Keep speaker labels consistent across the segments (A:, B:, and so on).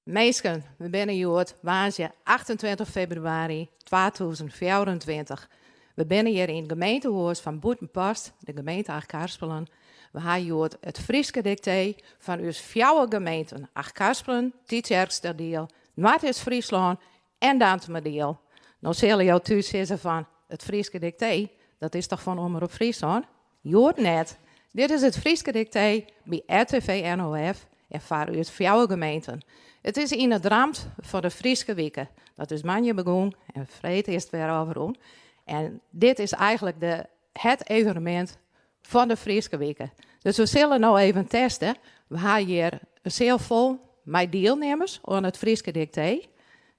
A: Minsken, we binne hjoed woansdei 28 febrewaris 2024. We binne hjir yn it gemeentehûs fan Bûtenpost, de gemeente Achtkarspelen. We ha hjoed it Fryske diktee fan ús fjouwer gemeenten, Achtkarspelen, Tytsjerksteradiel, Noardeast-Fryslân en Dantumadiel. No sille jo thús sizze fan, it Fryske diktee, dat is toch fan Omrop Fryslân? Hjoed net. Dit is it Fryske diktee by RTV NOF en foar ús fjouwer gemeenten. It is yn it ramt fan de Fryske wike. Dat is moandei begûn en freed is it wer ôfrûn. En dit is eigenlik de, het evenemint fan de Fryske wike. Dus we sille no even teste. We ha hjir in seal fol mei dielnimmers oan it Fryske diktee.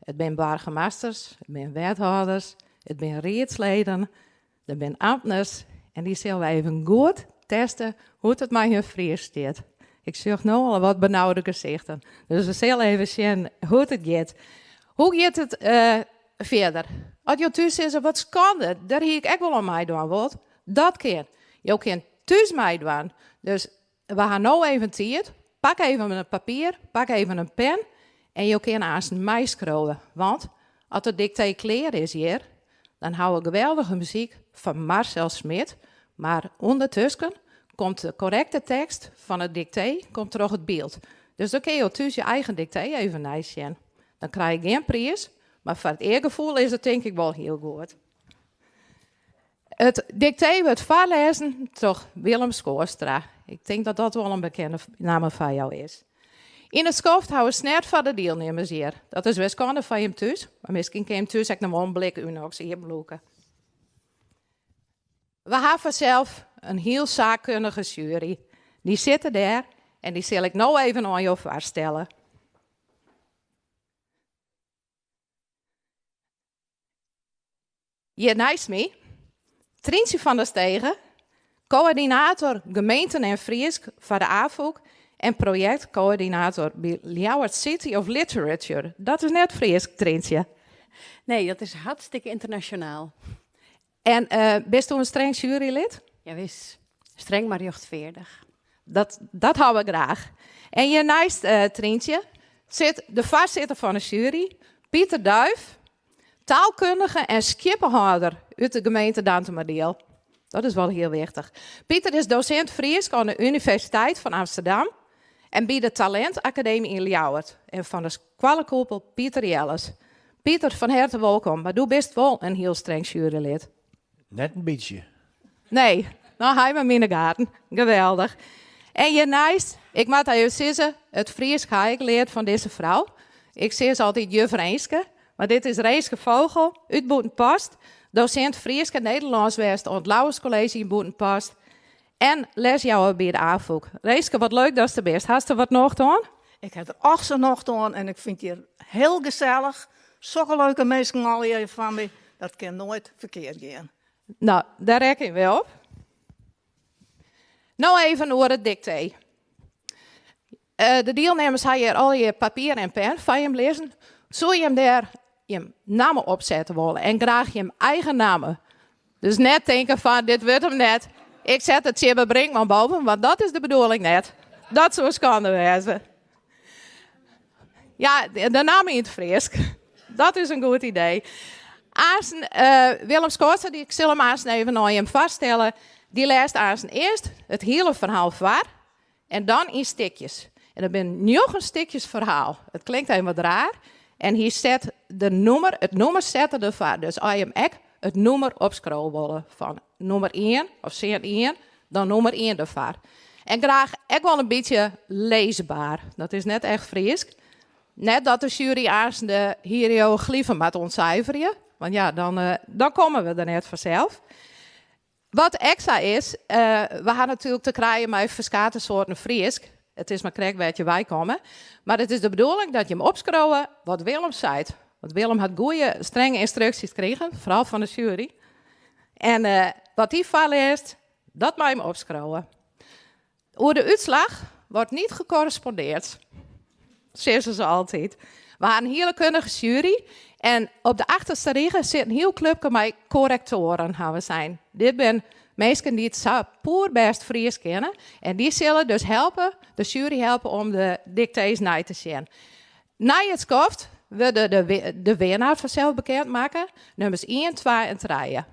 A: It binne boargemasters, it binne wethâlders, it binne riedsleden, Der binne amtners en dy sille we even goed teste hoe't it mei hun Frysk stiet. Ik sjoch no al wat benaude gesichten, dus we sille even sjen hoe't it giet. Hoe giet it fierder? As jo thús sizze, wat skande, dêr hie ik ek wol oan meidwaan wold, dat kin. Jo kinne thús meidwaan. Dus we ha no even tiid, pak even in papier, pak even in pen en jo kinne aansten meiskriuwe. Want as it diktee klear is hjir, dan ha we geweldige muzyk fan Marcel Smit, mar ûndertusken komt de korrekte tekst fan it diktee komt troch it byld. Dus dan kinne jo thús je eigen diktee even neisjen. Dan krije je gjin priis, mar foar it eargefoel is it tink ik wol hiel goed. It diktee wurdt foarlêzen troch Willem Schoorstra. Ik tink dat dat wol in bekende namme foar jou is. Yn it skoft hawwe we snert foar de dielnimmers hjir. Dat is wer skande foar jim thús, mar miskien kin jim thús ek noch wol in blik Unox iepenlûke. We ha fansels in hiel saakkundige sjuery. Dy sitte dêr en dy sil ik no even oan jo foarstelle. Hjir neist my, Tryntsje van der Stege, koördinator gemeenten en Frysk foar de Afûk en projektkoördinator by Ljouwert City of Literature. Dat is net Frysk, Tryntsje.
B: Nee, dat is hartstikke ynternasjonaal.
A: En bisto in streng sjuerylid?
B: Jawis. Streng mar rjochtfeardich.
A: Dat, dat hawwe we graach. En hjir neist Tryntsje sit de foarsitter fan de sjuery, Pieter Duijff, Taalkundige en skieppehâlder út de gemeente Dantumadiel. Dat is wol hiel wichtich. Pieter is dosint Frysk oan de Universiteit fan Amsterdam en by de Talentacademie yn Ljouwert en fan de skoallekoepel Piter Jelles. Pieter, fan herte wolkom, mar do bist wol in hiel streng sjuerylid.
C: Net in bytsje.
A: Nee, no ha jim yn 'e gaten. Geweldich. En hjirneist, ik moat even sizze, it Frysk ha ik leard fan dizze frou. Ik sis altyd juf Rinske, mar dit is Rinske Vogel út Bûtenpost, dosint Frysk en Nederlânsk west oan it Lauwers College yn Bûtenpost en lesjouwer by de Afûk. Rinske, wat leuk datst der bist. Hast der wat nocht oan?
D: Ik ha der och sa'n nocht oan en ik fyn it hjir hiel gesellich. Sokke leuke minsken allegear foar my, dat kin noait ferkeard gean.
A: No, dêr rekkenje we op. No even oer it diktee. De dielnimmers ha hjir allegear papier en pen foar jim lizzen. Soe jim dêr jim namme op sette wolle en graach jim eigen namme. Dus net tinke fan dit wurdt him net, ik set it Tsjibbe Brinkman boven, want dat is de bedoeling net. Dat soe skande wêze. Ja, de namme yn it Frysk. Dat is in goed idee. Aansten, Willem Schoorstra, ik sil him aansten even nei jim foarstelle, dy lêst aansten earst it hiele ferhaal foar en dan yn stikjes. En dat binne njoggen stikjes ferhaal. It klinkt even wat raar. En hy set de nûmer, it nûmer set er derfoar. Dus as jim ek it nûmer opskriuwe wolle fan nûmer ien of sin ien, dan nûmer ien derfoar. En graach ek wol in bytsje leesbaar. Dat is net echt Frysk. Net dat de sjuery aansten de hieroglyfen moat ûntsiferje, want ja, dan, dan komme we der net fansels. Wat ek sa is, we ha natuerlik te krijen mei ferskate soarten Frysk. It is mar krekt wêr't je wei komme. Mar it is de bedoeling dat jim opskriuwe wat Willem seit. Want Willem hat goede, strenge ynstruksjes krigen, foaral fan de sjuery. En wat hy foarlêst, dat mei jim opskriuwe. Oer de útslach wordt niet gecorrespondeerd, sizze se altyd. We ha in hiele kundige sjuery en op de achterste rige sit in hiel klupke mei korrektoaren, ha we sein. Dit binne minsken dy't sa poerbêst Frysk kinne en dy sille dus helpe, de sjuery helpe om de diktees nei te sjen. Nei it skoft wurde de winner fansels bekend makke, nummers ien, twa en trije.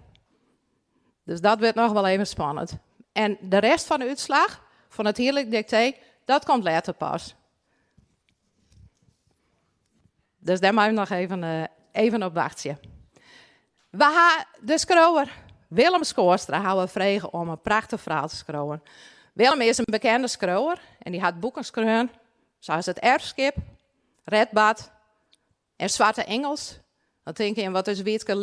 A: Dus dat wurdt noch wol even spannend. En de rest fan de útslach fan it hearlik diktee, dat komt letter pas. Dus dêr moatte we noch even, even op wachtsje. We ha de skriuwer Willem Schoorstra ha we frege om in prachtich ferhaal te skriuwen. Willem is in bekende skriuwer en dy hat boeken skreaun, sa as It Erfskip, Redbad en Swarte Ingels. Dan tinke jim, wat is Wietske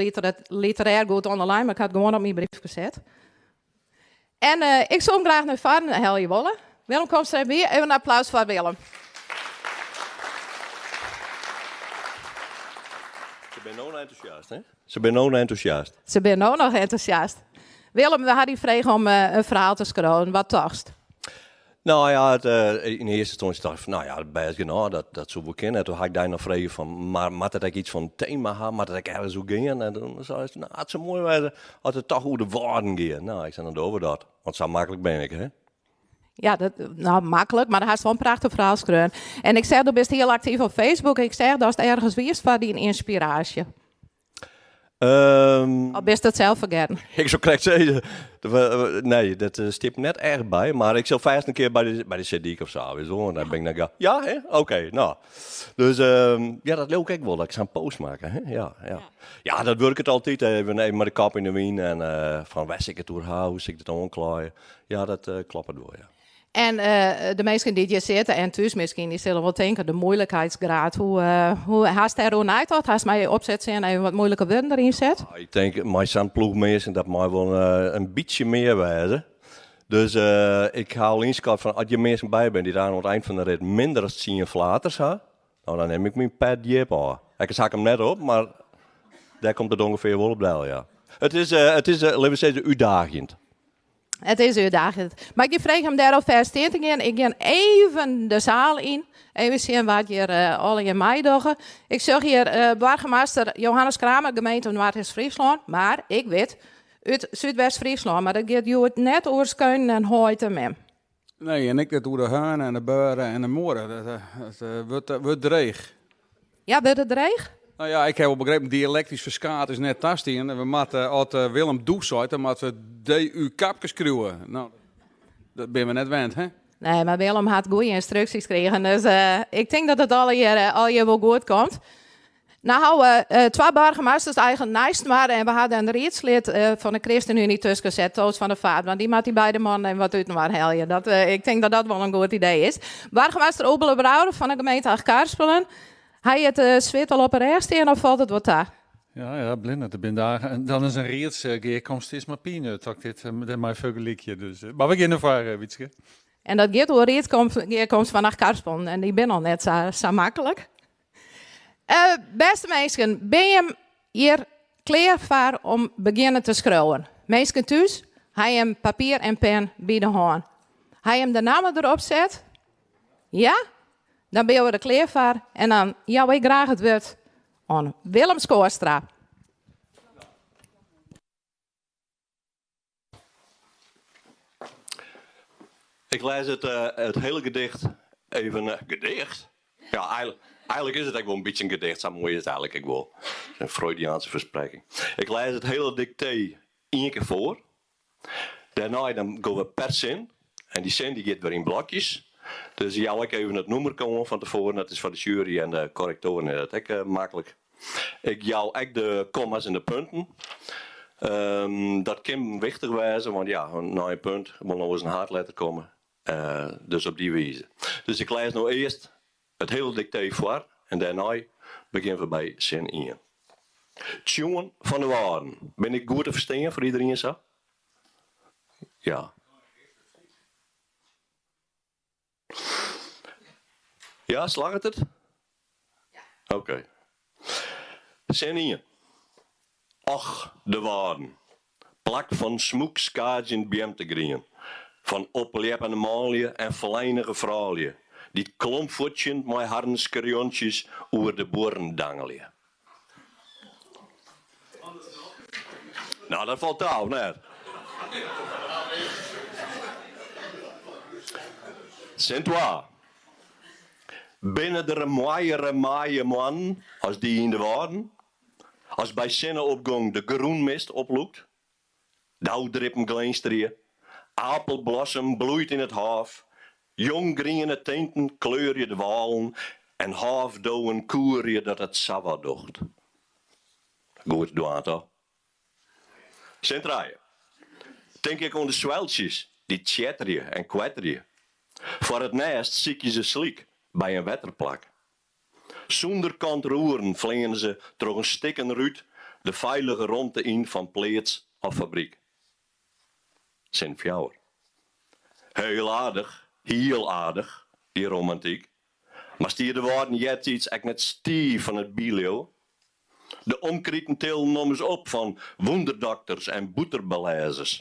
A: literêr goed oan de lijn, mar ik ha it gewoan op myn briefke set. En ik soe him graach nei foaren helje wolle. Willem, komst der even by? Even in applaus foar Willem.
C: Se binne no noch entûsjast, hè? Se binne no noch entûsjast.
A: Se binne no noch entûsjast. Willem, we ha dy frege om in ferhaal te skriuwen. Wat tochtst?
C: No ja, it, yn earste ynstânsje tocht ik fan, no ja, bêst genôch, dat, dat soe wol kinne. En toen ha ik dy noch frege fan, mar moat it ek yts fan tema ha, moat it ek ergens oer gean? En toen seist, no, it soe moai wêze as it toch oer de Wâlden gie. No, ik sei, dan dogge we dat. Want sa maklik bin ik, hè?
A: Ja, dat, no, maklik, mar hast wol in prachtich ferhaal skreaun. En ik seach, do bist hiel aktyf op Facebook. Ik seach datst ergens wiest foar dyn ynspiraasje. Of bist dat sels fergetten?
C: Ik soe krekt sizze, nee, dat eh, stiet net echt by, mar ik sil fêst in kear by de, by de Seedyk of sa, witst wol, dan bin ik net Ja, hè? Oké, no. Dus um, ja, dat leau ik ek wol, dat ik sa'n post makke, hè? Ja, ja. Ja, dat wurket altyd, even, even mei de kop yn de wyn en uh, fan wêr sil ik it oer ha, hoe sil ik dit oanklaaie. Ja, dat uh, kloppet wol, ja.
A: En de minsken dy't hjir sitte en thús miskien, dy sille wol tinke, de moeilijkheidsgraad, hoe, hoe hast dêroer neitocht? Hast mei opsetsin even wat moeilike wurden deryn set?
C: Ik tink mei sa'n ploech minsken, dat mei wol in bytsje mear wêze. Dus ik ha al ynskat fan as hjir minsken by binne dy't oan it ein fan de rit minder as tsien flaters ha, no dan nim ik myn pet djip ôf. Ek al ha ik him net op, mar dêr komt it ûngefear wol op del, ja. It is, it is, litte we sizze, útdaagjend.
A: It is útdaagjend. Mar ik freegje om dêr alfêst stean te gean. Ik gean even de saal yn. Even sjen wa't hjir uh, allegear meidogge. Ik sjoch hjir uh, boargemaster Johannes Kramer, gemeente Noardeast-Fryslân. Mar ik wit, út Súdwest-Fryslân. Mar dat giet hjoed net oer skeunen en heit en mem.
E: Nee, en ek net oer de hearne en de beure en de muorre. Dat, dat eh, wurdt, wurdt dreech.
A: Ja, wurdt it dreech?
E: No ja, ik ha wol begrepen, dialektysk ferskaat is net tastien. En we moatte, as eh, Willem doe seit, dan moatte we DU kapke skriuwe. No, dat binne we net wend, hè?
A: Nee, mar Willem hat goede ynstruksjes krigen, dus uh, ik tink dat it allegear, allegear wol goed komt. No hawwe we twa boargemasters eigentlik neist inoar en we hawwe in riedslid fan de ChristenUnie tusken set, Toos van der Vaart, want dy moat dy beide mannen even wat útinoar helje. Dat, ik tink dat dat wol in goed idee is. Boargemaster Oebele Brouwer fan de gemeente Achtkarspelen, ha je it swit al op 'e rêch stean of falt it wat ta?
F: Ja, ja, blinder. Der binne dagen en dan is in riedsgearkomste is mar peanut, as ik dit dêrmei fergelykje. Dus, mar we gean derfoar, Wietske.
A: En dat giet oer riedsgearkomst fan Achtkarspelen en dy binne al net sa, sa maklik. Uh, bêste minsken, bin jim hjir klear foar om begjinne te skriuwen? Minsken thús, ha jim papier en pen by de hân? Ha jim de namme derop set? Ja? Dan binne we der klear foar en dan jou ik graach it wurd oan Willem Schoorstra.
C: Ik lês it, eh, it hiele gedicht even. Eh, gedicht? Ja, eigentlik, eigentlik is it ek wol in bytsje in gedicht, sa moai is it eigentlik ek wol. In Freudiaanse ferspreking. Ik lês it hiele diktee ien kear foar. Dêrnei dan gean we per sin. En dy sin dy giet wer yn blokjes. Dus jou ik even it nûmerke oan fan tefoaren. Dat is foar de sjuery en de korrektoaren is dat ek eh, maklik. Ik jou ek de komma's en de punten. Um, dat kin wichtich wêze, want ja, nei in punt wol noch ris in haadletter komme. Uh, dus op dy wize. Dus ik lês no earst it hiele diktee foar en dêrnei begjinne we by sin ien. Tsjoen fan de Wâlden. Bin ik goed te ferstean foar iderien sa? Ja. Ja, slagget it? Ja. Oké. Sin ien. Och, de Wâlden. Plak fan smûk skaadzjend beamtegrien, fan opljeppende manlju en flijnige froulju, dy't klompfuotsjend mei harren skreontsjes oer de buorren dangelje. No, dat falt ta, of net? Sin twa. Binne der moaiere maaiemoannen as dy yn de Wâlden? As by sinne-opgong de grûnmist oplûkt, Doudrippen glinsterje, apelblossem bloeit yn it hôf, jonggriene tinten kleurje de wâlen en hôfdowen koerje dat it sawat docht. Goed dwaan toch? Sin trije. Tink ik oan de sweltsjes dy't tsjetterje en kwetterje. Foar it nêst sykje se slyk by in wetterplak. Sûnder kantroeren fleane se troch in stikken rút de feilige romte yn fan pleats of fabryk. Sin fjouwer. Heel aardich, hiel aardich, dy romantyk. Mar stie de Wâlden eartiids ek net stiif fan it byleau? De omkriten tillen ommers op fan wûnderdokters en bûterbelêzers.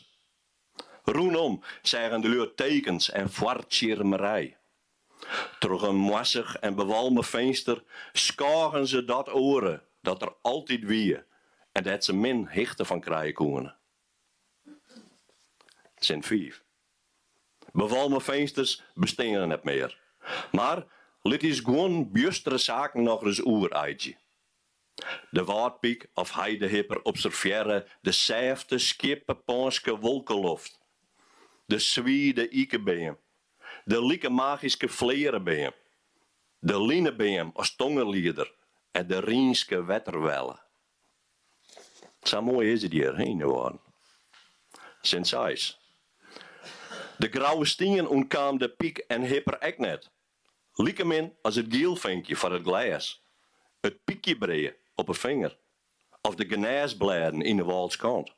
C: Rûnom seagen de lju tekens en foartsjirmerij. Troch in moassich en bewalme finster skôgen se dat oare dat der altyd wie en dêr't se min hichte fan krije koene. Sin fiif. Bewalme finsters besteane net mear, mar lit ús guon bjustere saken nochris oereidzje. De wâldpyk of heidehipper observearre de sêfte skieppepânske wolkeloft, de swide ikebeam, de like magyske flearebeam, de linebeam as tongerlieder en de Rynske wetterwelle. Sa moai is it hjir, hè, yn de Wâlden. Sin seis. De grauwe stien ûntkaam de pyk en hipper ek net. Likemin as it gielfinkje foar it glês, it pykjebrea op 'e finger of de genêsblêden yn 'e wâldskant.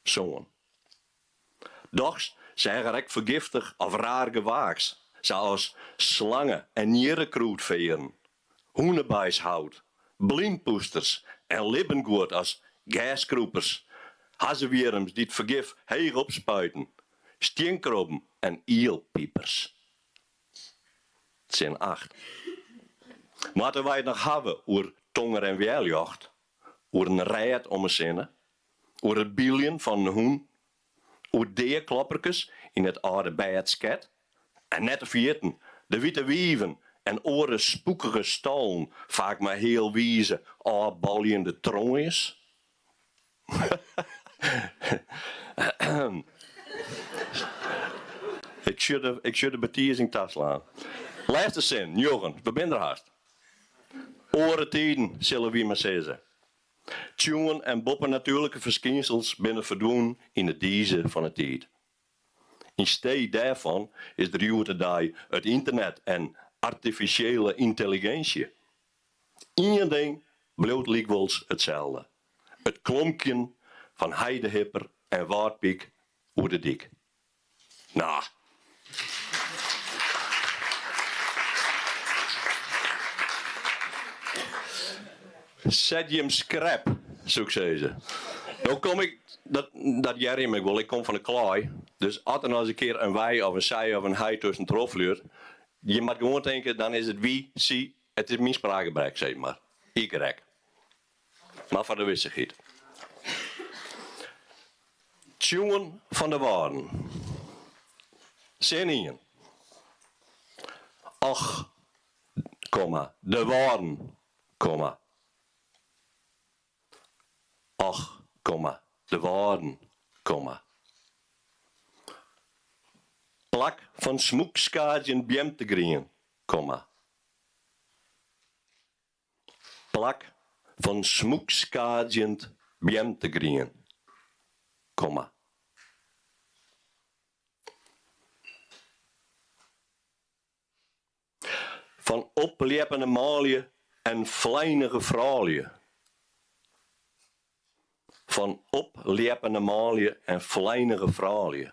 C: Sân. Dochs seach er ek fergiftich of raar gewaaks, sa as slange en njirrekrûdfearren, hûnebaishout, blynpûsters en libben guod as gerskrûpers, hazzewjirms dy't fergif heech opspuiten, stienkrobben en ielpipers. Sin acht. Moatte wy it noch hawwe oer tonger en wjerljocht, oer in rêd om 'e sinne, oer it byljen fan in hûn, oer deaklopperkes yn it âlde bêdsket en net te ferjitten de wite wiven en oare spûkige stallen, faak mei healwize ôfbaljende troanjes? Ik sjoch de betizing taslaan. Lêste sin, njoggen, we binne der hast. Oare tiden, sille wy mar sizze. Tsjoen en boppenatuerlike ferskynsels binne ferdwûn yn 'e dize fan 'e tiid. Yn stee dêrfan is der hjoed-de-dei it ynternet en artifisjele yntelliginsje. Ien ding bliuwt lykwols itselde, it klompkjen fan heidehipper en wâldpyk oer de dyk. No. Set jim skrep, soe ik sizze. No kom ik, dat, dat hear jim ek wol, ik kom fan de klaai. Dus as der nochris in kear in wy of in sy of in hy tuskentroch fleurt, jim moat gewoan tinke, dan is it wy, sy, it is myn spraakgebrek, sis mar. Y. Mar foar de wissichheid. Tsjoen fan de Wâlden. Sin ien. Och, komma, de Wâlden, komma. Och, komma, de Wâlden, komma. Plak fan smûkskaadzjend beamtegrien, komma. Plak fan smûkskaadzjend beamtegrien, komma. Fan opljeppende manlju en flijnige froulju. Fan opljeppende manlju en flijnige froulju.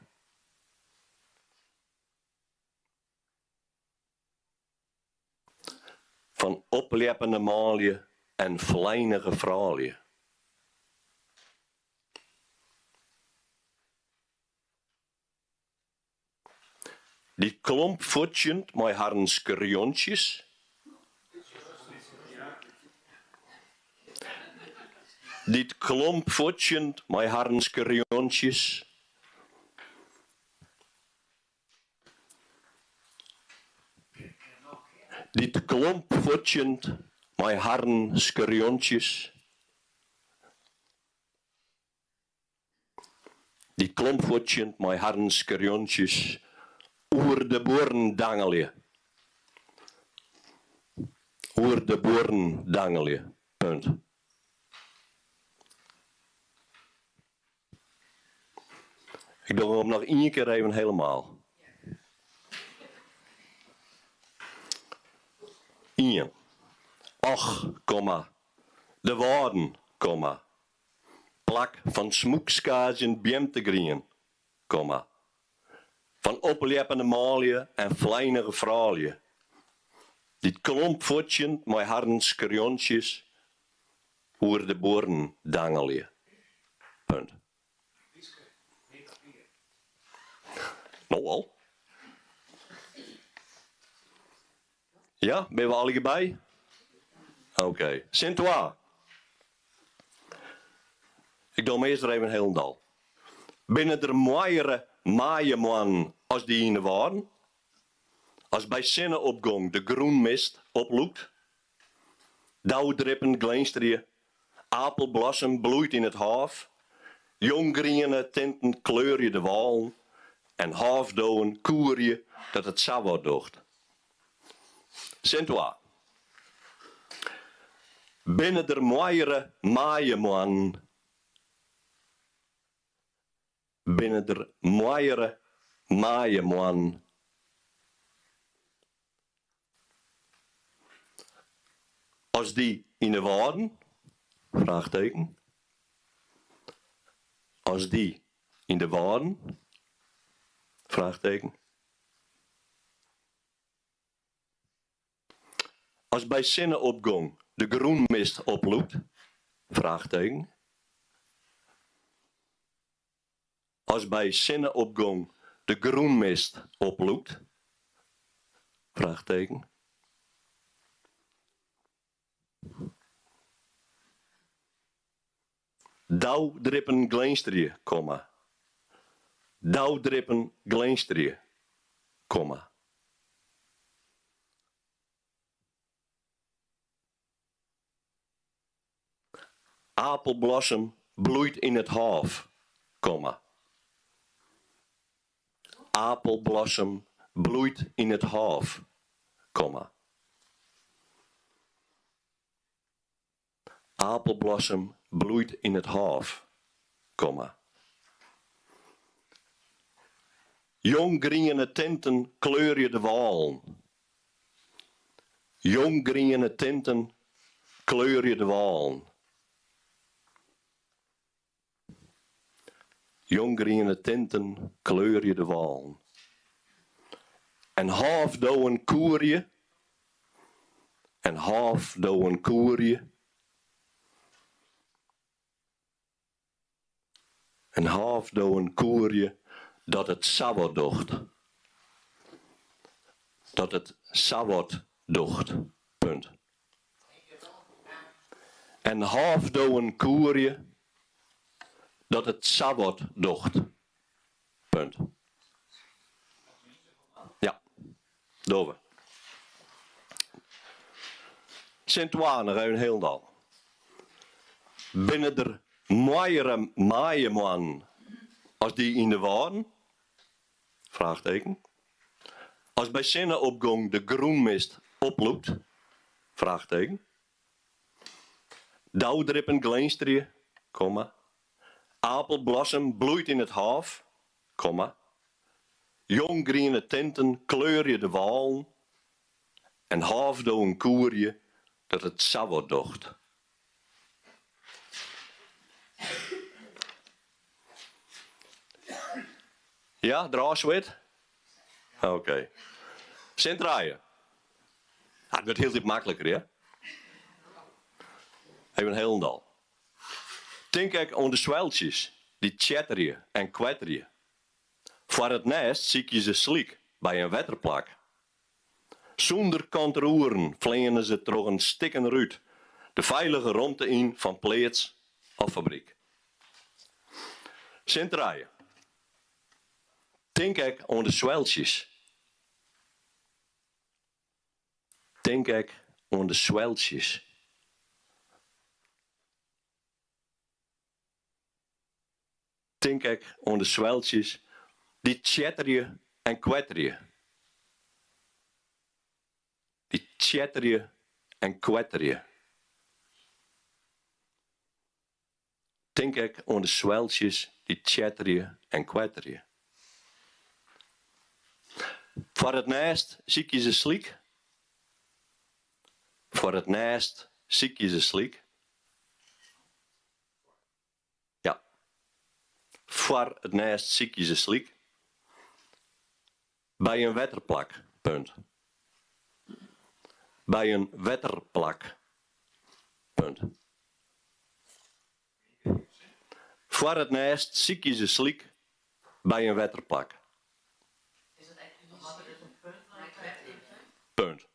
C: Fan opljeppende manlju en flijnige froulju. Dy't klompfuotsjend mei harren skerjontsjes. Dy't klompfuotsjend mei harren skerjontsjes. Dy't klompfuotsjend mei harren skerjontsjes. Dy't klompfuotsjend mei harren skerjontsjes oer de buorren dangelje. Oer de buorren dangelje. Punt. Ik doch him noch ien kear even helemaal. Ien. Och, komma, de Wâlden, komma, plak fan smûkskaadzjend beamtegrien, komma, fan opljeppende manlju en flijnige froulju, dy't klompfuotsjend mei harren skerjontsjes oer de buorren dangelje. Punt. No al. Ja, binne we allegear by? Oké. Sin twa. Ik doch him earst wer even hielendal. Binne der moaiere maaiemoannen as dy yn de Wâlden? As by sinne-opgong de grûnmist oplûkt? Doudrippen glinsterje, apelblossem bloeit yn it hôf, jonggriene tinten kleurje de wâlen en hôfdowen koerje dat it sawat docht. Sin twa. Binne der moaiere maaiemoannen? Binne der moaiere maaiemoannen as dy yn 'e Wâlden? Fraachteken. As dy yn de Wâlden? Fraachteken. As by sinne-opgong de grûnmist oplûkt? Fraachteken. As by sinne-opgong de grûnmist oplûkt? Fraachteken. Doudrippen glinsterje, komma. Doudrippen glinsterje, komma. Apelblossem bloeit yn it hôf, komma. Apelblossem bloeit yn it hôf, komma. Apelblossem bloeit yn it hôf, komma. Jonggriene tinten kleurje de wâlen. Jonggriene tinten kleurje de wâlen. Jonggriene tinten kleurje de wâlen. En hôfdowen koerje. En hôfdowen koerje. En hôfdowen koerje dat it sawat docht. Dat it sawat docht. Punt. En hôfdowen koerje dat it sawat docht. Punt. Ja, dogge we. Sin twa noch even hielendal. Binne der moaiere maaiemoannen as dy yn de Wâlden? Fraachteken. As by sinne-opgong de grûnmist oplûkt? Fraachteken. Doudrippen glinsterje, komma. Apelblossem bloeit yn it hôf, komma. Jonggriene tinten kleurje de wâlen en hôfdowen koerje dat it sawat docht. Ja, drôfswit? Oké. Sin trije. Ah, it wurdt hieltyd makliker, hear. Even hielendal. Tink ek oan de sweltsjes dy't tsjetterje en kwetterje. Foar it nêst sykje se slyk by in wetterplak. Sûnder kanteroeren fleane se troch in stikken rút de feilige romte yn fan pleats of fabryk. Sin trije. Tink ek oan de sweltsjes. Tink ek oan de sweltsjes. Tink ek oan de sweltsjes dy't tsjetterje en kwetterje. Dy't tsjetterje en kwetterje. Tink ek oan de sweltsjes dy't tsjetterje en kwetterje. Foar it nêst sykje se slyk. Foar it nêst sykje se slyk. Ja. Foar it nêst sykje se slyk. By in wetterplak. Punt. By in wetterplak. Punt. Foar it nêst sykje se slyk by in wetterplak. Punt.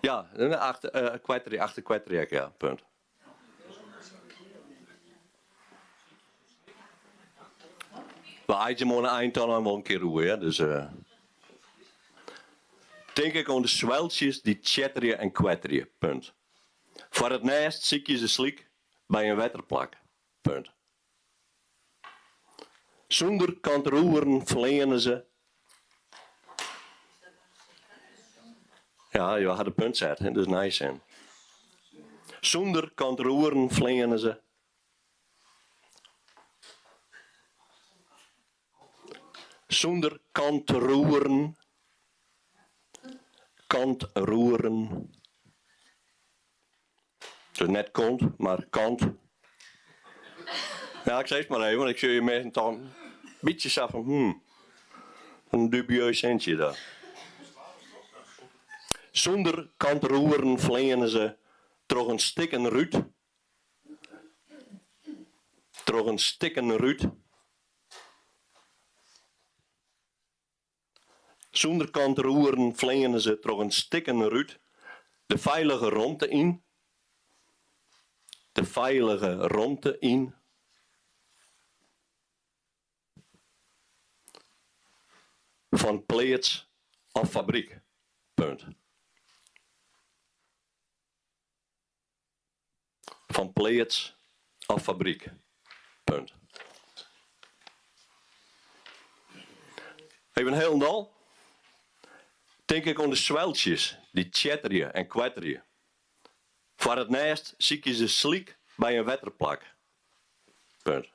C: Ja, achter, kwetterje, achter kwetterje ek, ja. Punt. We eitsje him oan 'e ein dan wol in kear oer, hear. Dus tink ek oan de sweltsjes dy't tsjetterje en kwetterje. Punt. Foar it nêst sykje se slyk by in wetterplak. Punt. Sûnder kanteroeren fleane se. Ja, jo ha de punt set, dus nije sin. Sûnder kanteroeren fleane se. Sûnder kanteroeren. Kanteroeren. Dus net kont, mar kant. Ja, ik sis it mar even, want ik sjoch je minsken toch in bytsje sa fan hmm, in dubieus sintsje dat. Sûnder kanteroeren fleane se troch in stikken rút. Troch in stikken rút. Sûnder kanteroeren fleane se troch in stikken rút de feilige romte yn. De feilige romte yn. Fan pleats of fabryk. Punt. Fan pleats of fabryk. Punt. Even hielendal. Tink ek oan de sweltsjes dy't tsjetterje en kwetterje. Foar it nêst sykje se slyk by in wetterplak. Punt.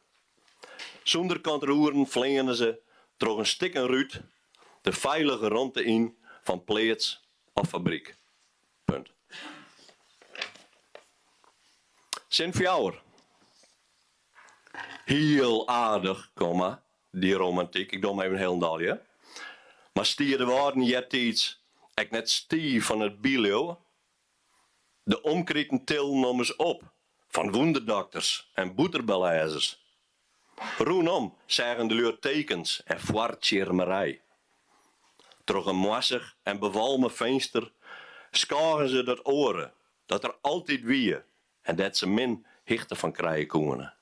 C: Sûnder kanteroeren fleane se troch in stikken rút de feilige romte yn fan pleats of fabryk. Punt. Sin fjouwer. Hiel aardich, komma, dy romantyk, ik doch him even hielendal, hear. Mar stie de Wâlden eartiids ek net stiif fan it byleauwe? De omkriten tilden ommers op fan wûnderdokters en bûterbelêzers. Rûnom seagen de lju tekens en foartsjirmerij. Troch in moassich en bewalme finster skôgen se dat oare dat der altyd wie en dêr't se min hichte fan krije koene.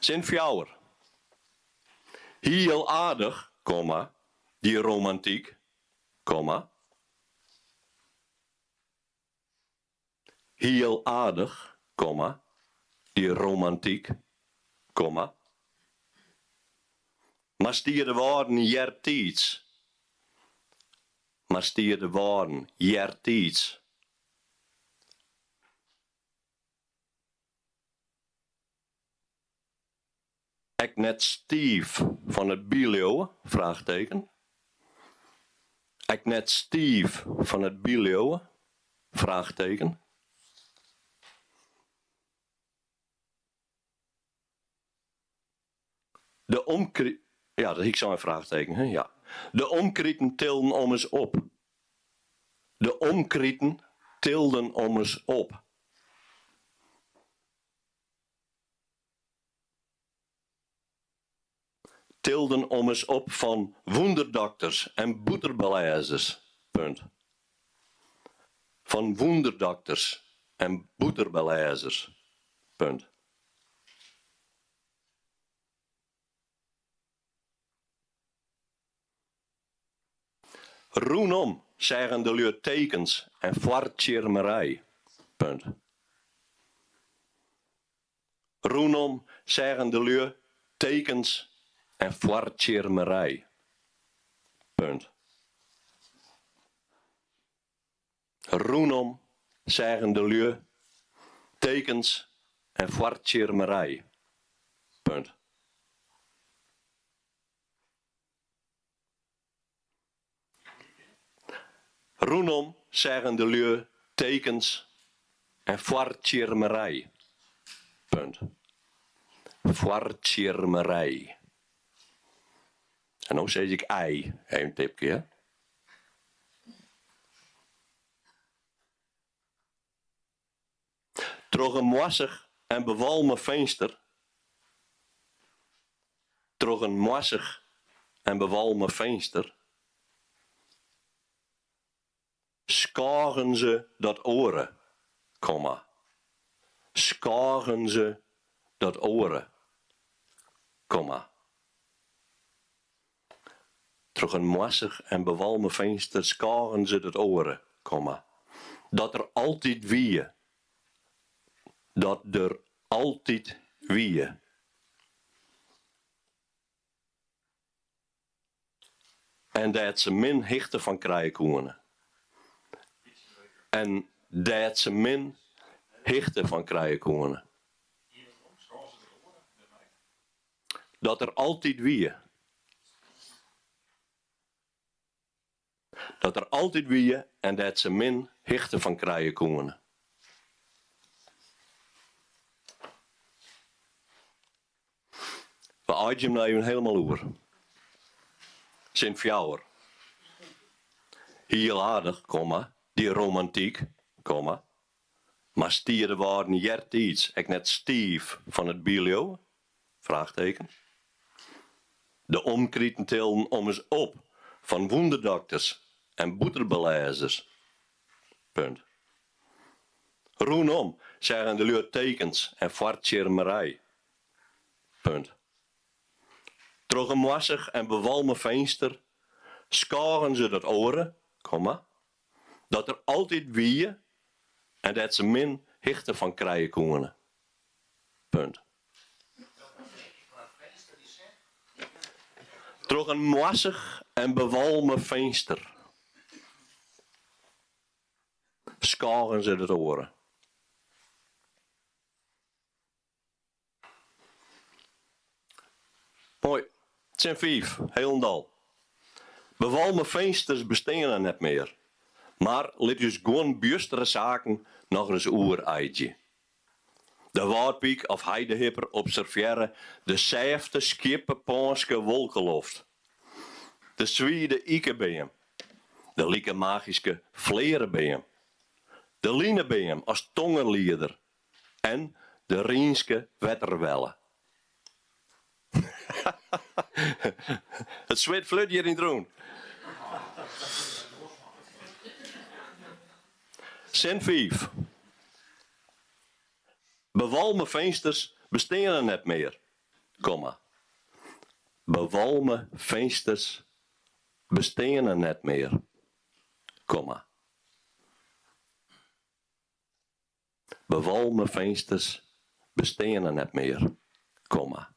C: Sin fjouwer. Hiel aardich, komma, dy romantyk, komma. Hiel aardich, komma, dy romantyk, komma. Mar stie de Wâlden eartiids, mar stie de Wâlden eartiids. Ek net stiif fan it byleauwe? Fraachtteken. Ek net stiif fan it byleauwe? Fraachtteken. De omkri-, ja, dat hie ik sein, fraachteken, hè, ja. De omkriten tilden ommers op. De omkriten tilden ommers op. Tilden ommers op fan wûnderdokters en bûterbelêzers. Punt. Fan wûnderdokters en bûterbelêzers. Punt. Rûnom seagen de lju tekens en foartsjirmerij. Punt. Rûnom seagen de lju tekens en foartsjirmerij. Punt. Rûnom seagen de lju tekens en foartsjirmerij. Punt. Rûnom seagen de lju tekens en foartsjirmerij. Punt. Foartsjirmerij. En no sis ik ei, even in tipke, hè. Troch in moassich en bewalme finster Troch in moassich en bewalme finster skôgen se dat oare, komma, skôgen se dat oare, komma. Troch in moassich en bewalme finster skôgen se dat oare, komma, dat der altyd wie, dat der altyd wie. En dêr't se min hichte fan krije koene. En dêr't se min hichte fan krije koene. Dat der altyd wie. Dat der altyd wie en dêr't se min hichte fan krije koene. We eidzje him no even helemaal oer. Sin fjouwer. Hiel aardich, komma, dy romantyk, komma, mar stie de Wâlden eartiids ek net stiif fan it byleauwe? Fraachteken. De omkriten tilden ommers op fan wûnderdokters en bûterbelêzers. Punt. Rûnom seagen de lju tekens en foartsjirmerij. Punt. Troch in moassich en bewalme finster skôgen se dat oare, komma, dat der altyd wie en dêr't se min hichte fan krije koene. Punt. Troch in moassich en bewalme finster skôgen se dat oare. Moai. Sin fiif, hielendal. Bewalme finsters besteane net mear, mar lit ús guon bjustere saken nochris oereidzje. De wâldpyk of heidehipper observearre de sêfte skieppepânske wolkeloft, de swide ikebeam, de like magyske flearebeam, de linebeam as tongerlieder en de Rynske wetterwelle. It swit flut hjir yn 't rûn. Sin fiif. Bewalme finsters besteane net mear, komma. Bewalme finsters besteane net mear, komma. Bewalme finsters besteane net mear, komma.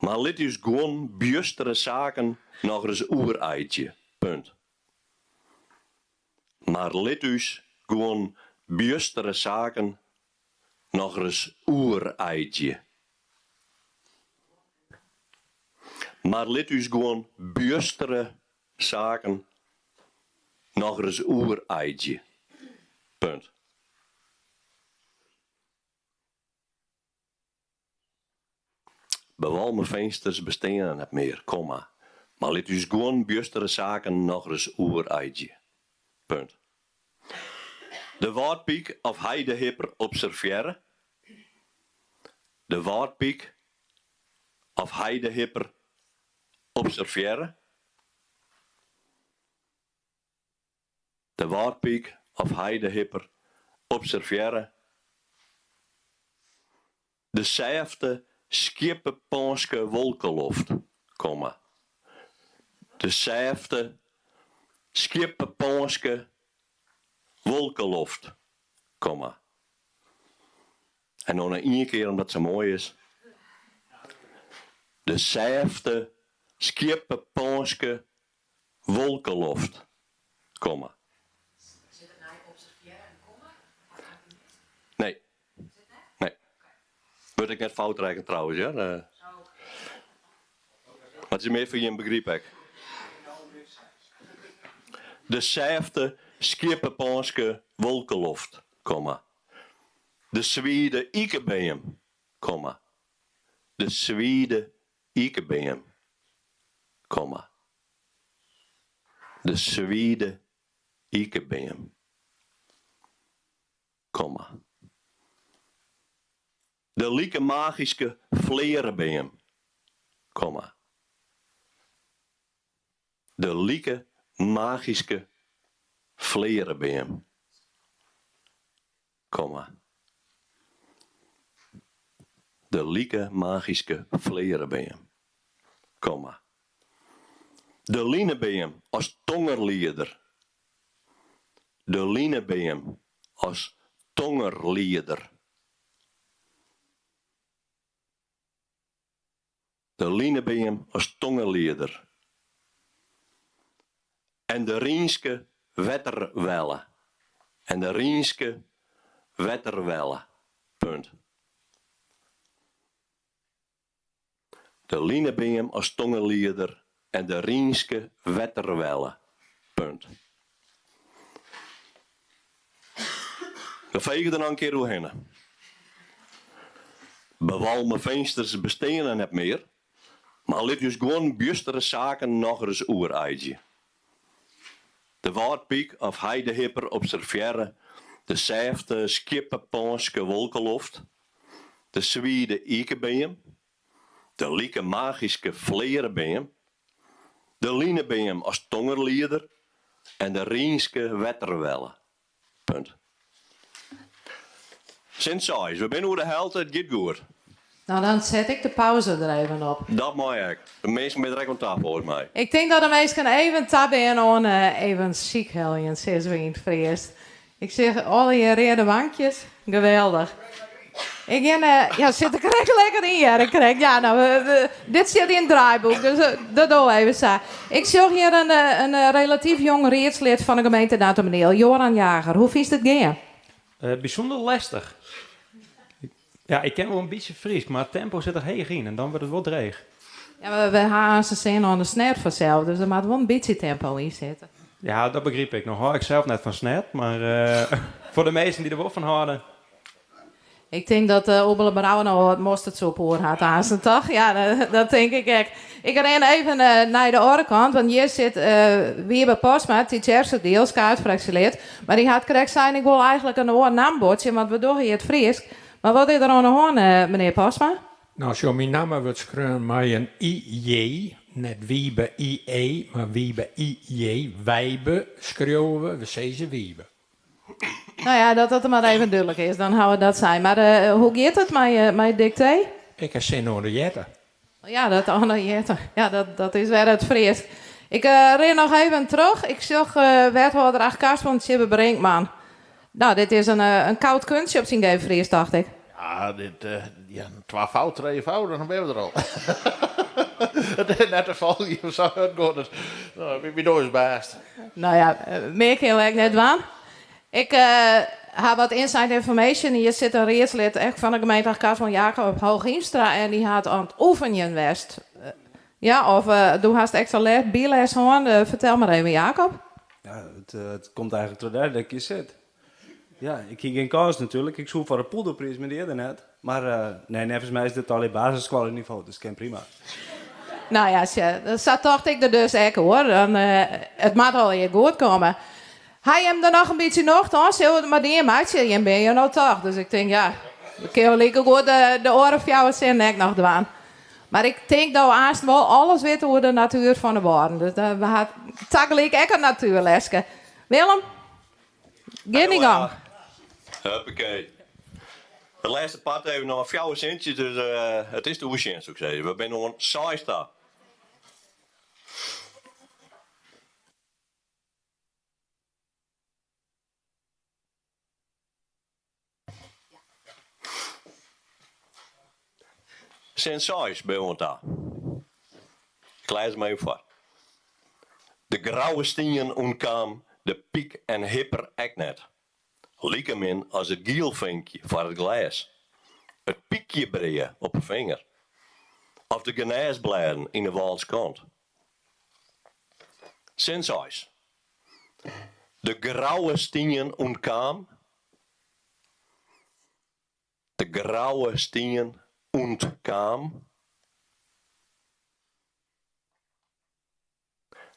C: Mar lit ús guon bjustere saken nochris oereidzje, punt. Mar lit ús guon bjustere saken nochris oereidzje. Mar lit ús guon bjustere saken nochris oereidzje. Punt. Bewalme finsters besteane net mear, komma, mar lit ús guon bjustere saken nochris oereidzje. Punt. De wâldpyk of heidehipper observearre. De wâldpyk of heidehipper observearre. De wâldpyk of heidehipper observearre de sêfte skieppepânske wolkeloft, komma, De sêfte skieppepânske wolkeloft, komma. En no noch ien kear omdat it sa moai is. De sêfte skieppepânske wolkeloft, komma. Nee. Nee. Wurdt ek net fout rekkene trouwens hear. Mar it is mear foar jim begryp ek. De sêfte skieppepânske wolkeloft, komma. De swide ikebeam, komma. De swide ikebeam, komma. De swide ikebeam, komma. De like magyske flearebeam, komma. De like magyske flearebeam, komma. De like magyske flearebeam, komma. De linebeam as tongerlieder. De linebeam as tongerlieder. De linebeam as tongerlieder. En de Rynske wetterwelle. En de Rynske wetterwelle. Punt. De linebeam as tongerlieder en de Rynske wetterwelle. Punt. We fege der noch in kear oerhinne. Bewalme finsters besteane net mear, mar lit ús guon bjustere saken nochris oereidzje. De wâldpyk of heidehipper observearre de sêfte skieppepânske wolkeloft, de swide ikebeam, de like magyske flearebeam, de linebeam as tongerlieder en de Rynske wetterwelle. Punt. Sin seis, We binne oer de helte, it giet goed.
A: No, dan set ik de pauze der even op.
C: Dat mei ek. De minsken binne der ek oan ta folgens my.
A: Ik tink dat de minsken even ta binne oan even sykheljen, sizze we yn it Frysk. Ik seach allegear reade wankjes. Geweldich. Ik gean, ja, sit der krekt lekker yn, hear ik krekt. Ja, no, dit sit yn it draaiboek, dus dat dogge we even sa. Ik sjoch hjir in relatyf jong riedslid fan de gemeente Dantumadiel, Joran Jager. Hoe fynst it gean?
G: Bysûnder lestich. Ja, ik ken wol in bytsje Frysk, mar it tempo sit der heech yn en dan wurdt it wol dreech.
A: Ja, mar we ha aanst de sin oan de snert fansels, dus der moat wol in bytsje tempo yn sitte.
G: Ja, dat begryp ik. No hâld ik sels net fan snert, mar foar de minsken dy't der wol fan hâlde.
A: Ik tink dat Oebele Brouwer no wat mostertsoep oer hat aansten, toch? Ja, dat tink ik ek. Ik rin even nei de oare kant, want hjir sit Wiebe Postma, Tytsjerksteradiel, skaadfraksjelid. Mar dy hat krekt sein, ik wol eigentlik in oar nambuordsje, want we dogge hjir it Frysk. Mar wat is der oan de hân, menear Postma?
H: No, sjoch, myn namme wurdt skreaun mei in IJ, net Wiebe IE, mar Wiebe IJ. Wijbe skriuwe we, we sizze Wiebe.
A: No ja, dat dat mar even dúdlik is, dan hawwe we dat sein. Mar hoe giet it mei it diktee?
H: Ik ha sin oan de jette.
A: Ja, dat oan de jette. Ja, dat is wer it Frysk. Ik rin noch even troch. Ik sjoch wethâlder Achtkarspelen Tjibbe Brinkman. No, dit is in koud kunstje op syn geef Frysk, tocht ik.
I: Ja, dit, ja, twa fout, trije fout, dan binne we der al. It is net te folgjen, sa hurd giet it. No, wy dogge ús bêst.
A: No ja, mear kinne we ek net dwaan. Ik ha wat inside information. Hjir sit in riedslid ek fan de gemeente Achtkarspelen, Jacob Hooghiemstra, en dy hat oan it oefenjen west. Ja, of do hast ekstra les, byles hân. Fertel mar even, Jacob.
J: Ja, it komt eigentlik troch dêr dat ik hjir sit. Ja, ik hie gjin kâns natuerlik. Ik soe foar de Poelderpriis, mar dy is der net. Mar nee, neffens my is dit allegear basisskoallenivo, dus it kin prima.
A: No ja, sjoch, sa tocht ik der dus ek oer. Dan, it moat allegear goed komme. Ha jim der noch in bytsje nocht oan? Sille we it mar dien meitsje? Jim binne hjir no toch, dus ik tink ja, we kinne likegoed de oare fjouwer sinnen ek noch dwaan. Mar ik tink dat we aanst wol alles witte oer de natuer fan de Wâlden. Dus we ha tagelyk ek in natuerleske. Willem, gean dyn gong.
C: Huppakee. It lêste part even noch fjouwer sintsjes, dus it is te oersjen soe ik sizze. We binne oan seis ta. Sin seis by oan ta. Ik lês him even foar. De grouwe stien ûntkaam de pyk en hipper ek net. Likemin as it gielfinkje foar it glês, it pykjebrea op 'e finger of de genêsblêden yn 'e Wâldskant. Sin seis. De grouwe stien ûntkaam. De grouwe stien ûntkaam.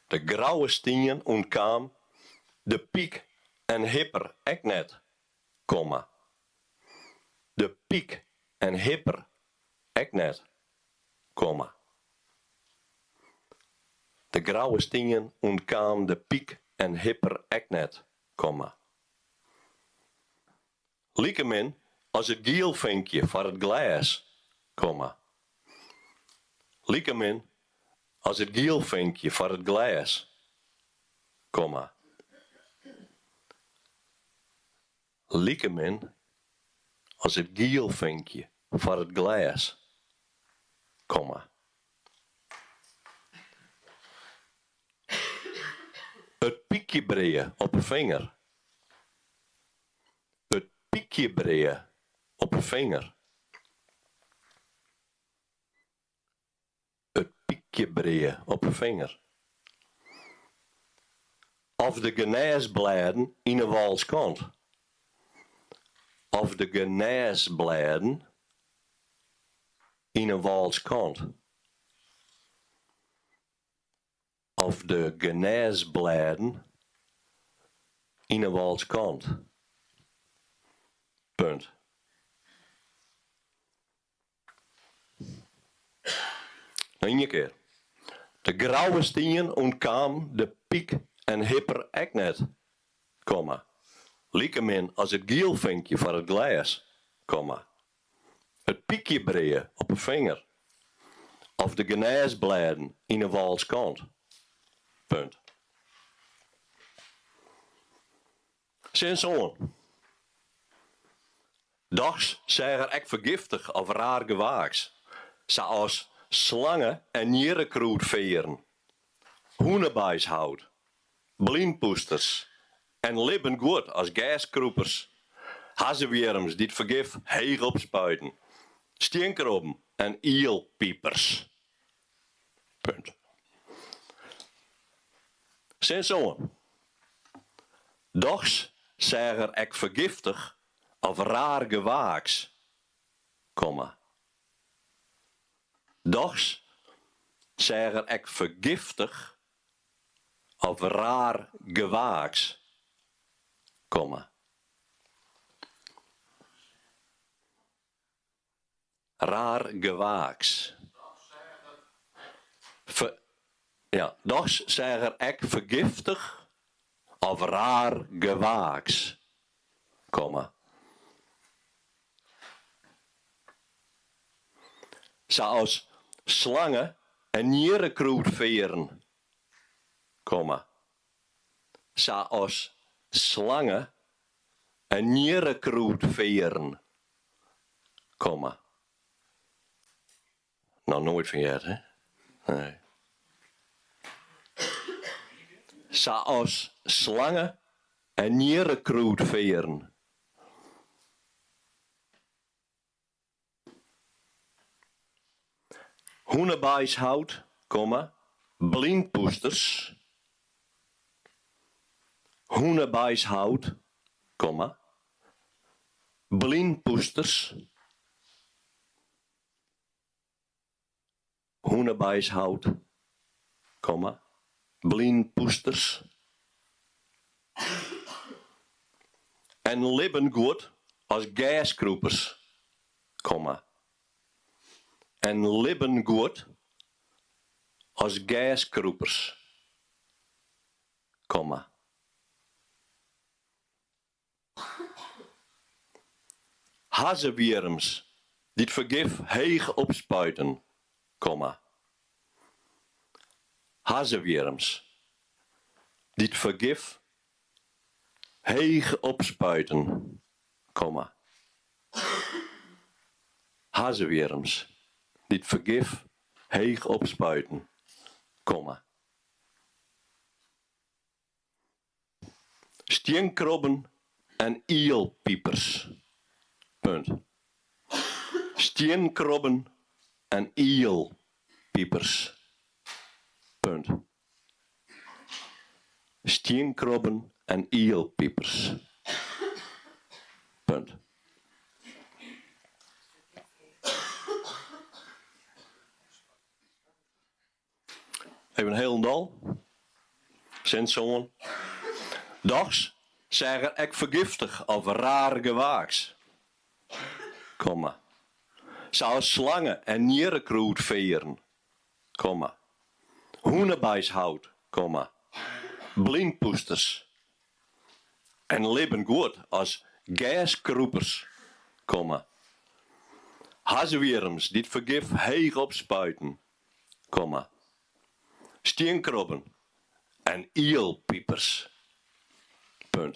C: De grouwe stien ûntkaam de pyk en hipper ek net, komma. De pyk en hipper ek net, komma. De grouwe stien ûntkaam de pyk en hipper ek net, komma. Likemin as it gielfinkje foar it glês, komma. Likemin as it gielfinkje foar it glês, komma. Likemin as it gielfinkje foar it glês, komma. It pykjebrea op 'e finger. It pykjebrea op 'e finger. It pykjebrea op 'e finger. Of de genêsblêden yn 'e Wâldskant. Of de genêsblêden yn 'e Wâldskant. Of de genêsblêden yn 'e Wâldskant. Punt. Noch ien kear. De grouwe stien ûntkaam de pyk en hipper ek net, komma, likemin as it gielfinkje foar it glês, komma, It pykjebrea op 'e finger of de genêsblêden yn 'e Wâldskant. Punt. Sin sân. Dochs seach er ek fergiftich of raar gewaaks, sa as slange en njirrekrûdfearren, hûnebaishout, blynpûsters en libben guod as gerskrûpers, hazzewjirms dy't fergif heech opspuiten, stienkrobben en ielpipers. Punt. Sin sân. Dochs seach er ek fergiftich of raar gewaaks, komma. Dochs seach er ek fergiftich of raar gewaaks, komma. Raar gewaaks. Ver, ja, dochs seach er ek fergiftich of raar gewaaks, komma. Sa as slange en njirrekrûdfearren, komma. Sa as slange en njirrekrûdfearren, komma. Noch noait fan heard, hè? Nee. Sa as slange en njirrekrûdfearren. Hûnebaishout, komma, blynpûsters. Hûnebaishout, komma, blynpûsters. Hûnebaishout, komma, blynpûsters. En libben guod as gerskrûpers, komma. En libben guod as gerskrûpers, komma. Hazzewjirms dy't fergif heech opspuiten, komma. Hazzewjirms dy't fergif heech opspuiten, komma. Hazzewjirms Dy't fergif heech opspuiten, komma. Stienkrobben en ielpipers, punt. Stienkrobben en ielpipers, punt. Stienkrobben en ielpipers, punt. Even hielendal. Sin sân. Dochs seach er ek fergiftich of raar gewaaks. Komma. Sa as slange en njirrekrûdfearren. Komma. Hûnebaishout. Komma. Blynpûsters. En libben guod as gerskrûpers. Komma. Hazzewjirms dy't fergif heech opspuiten. Komma. Stienkrobben en ielpipers. Punt.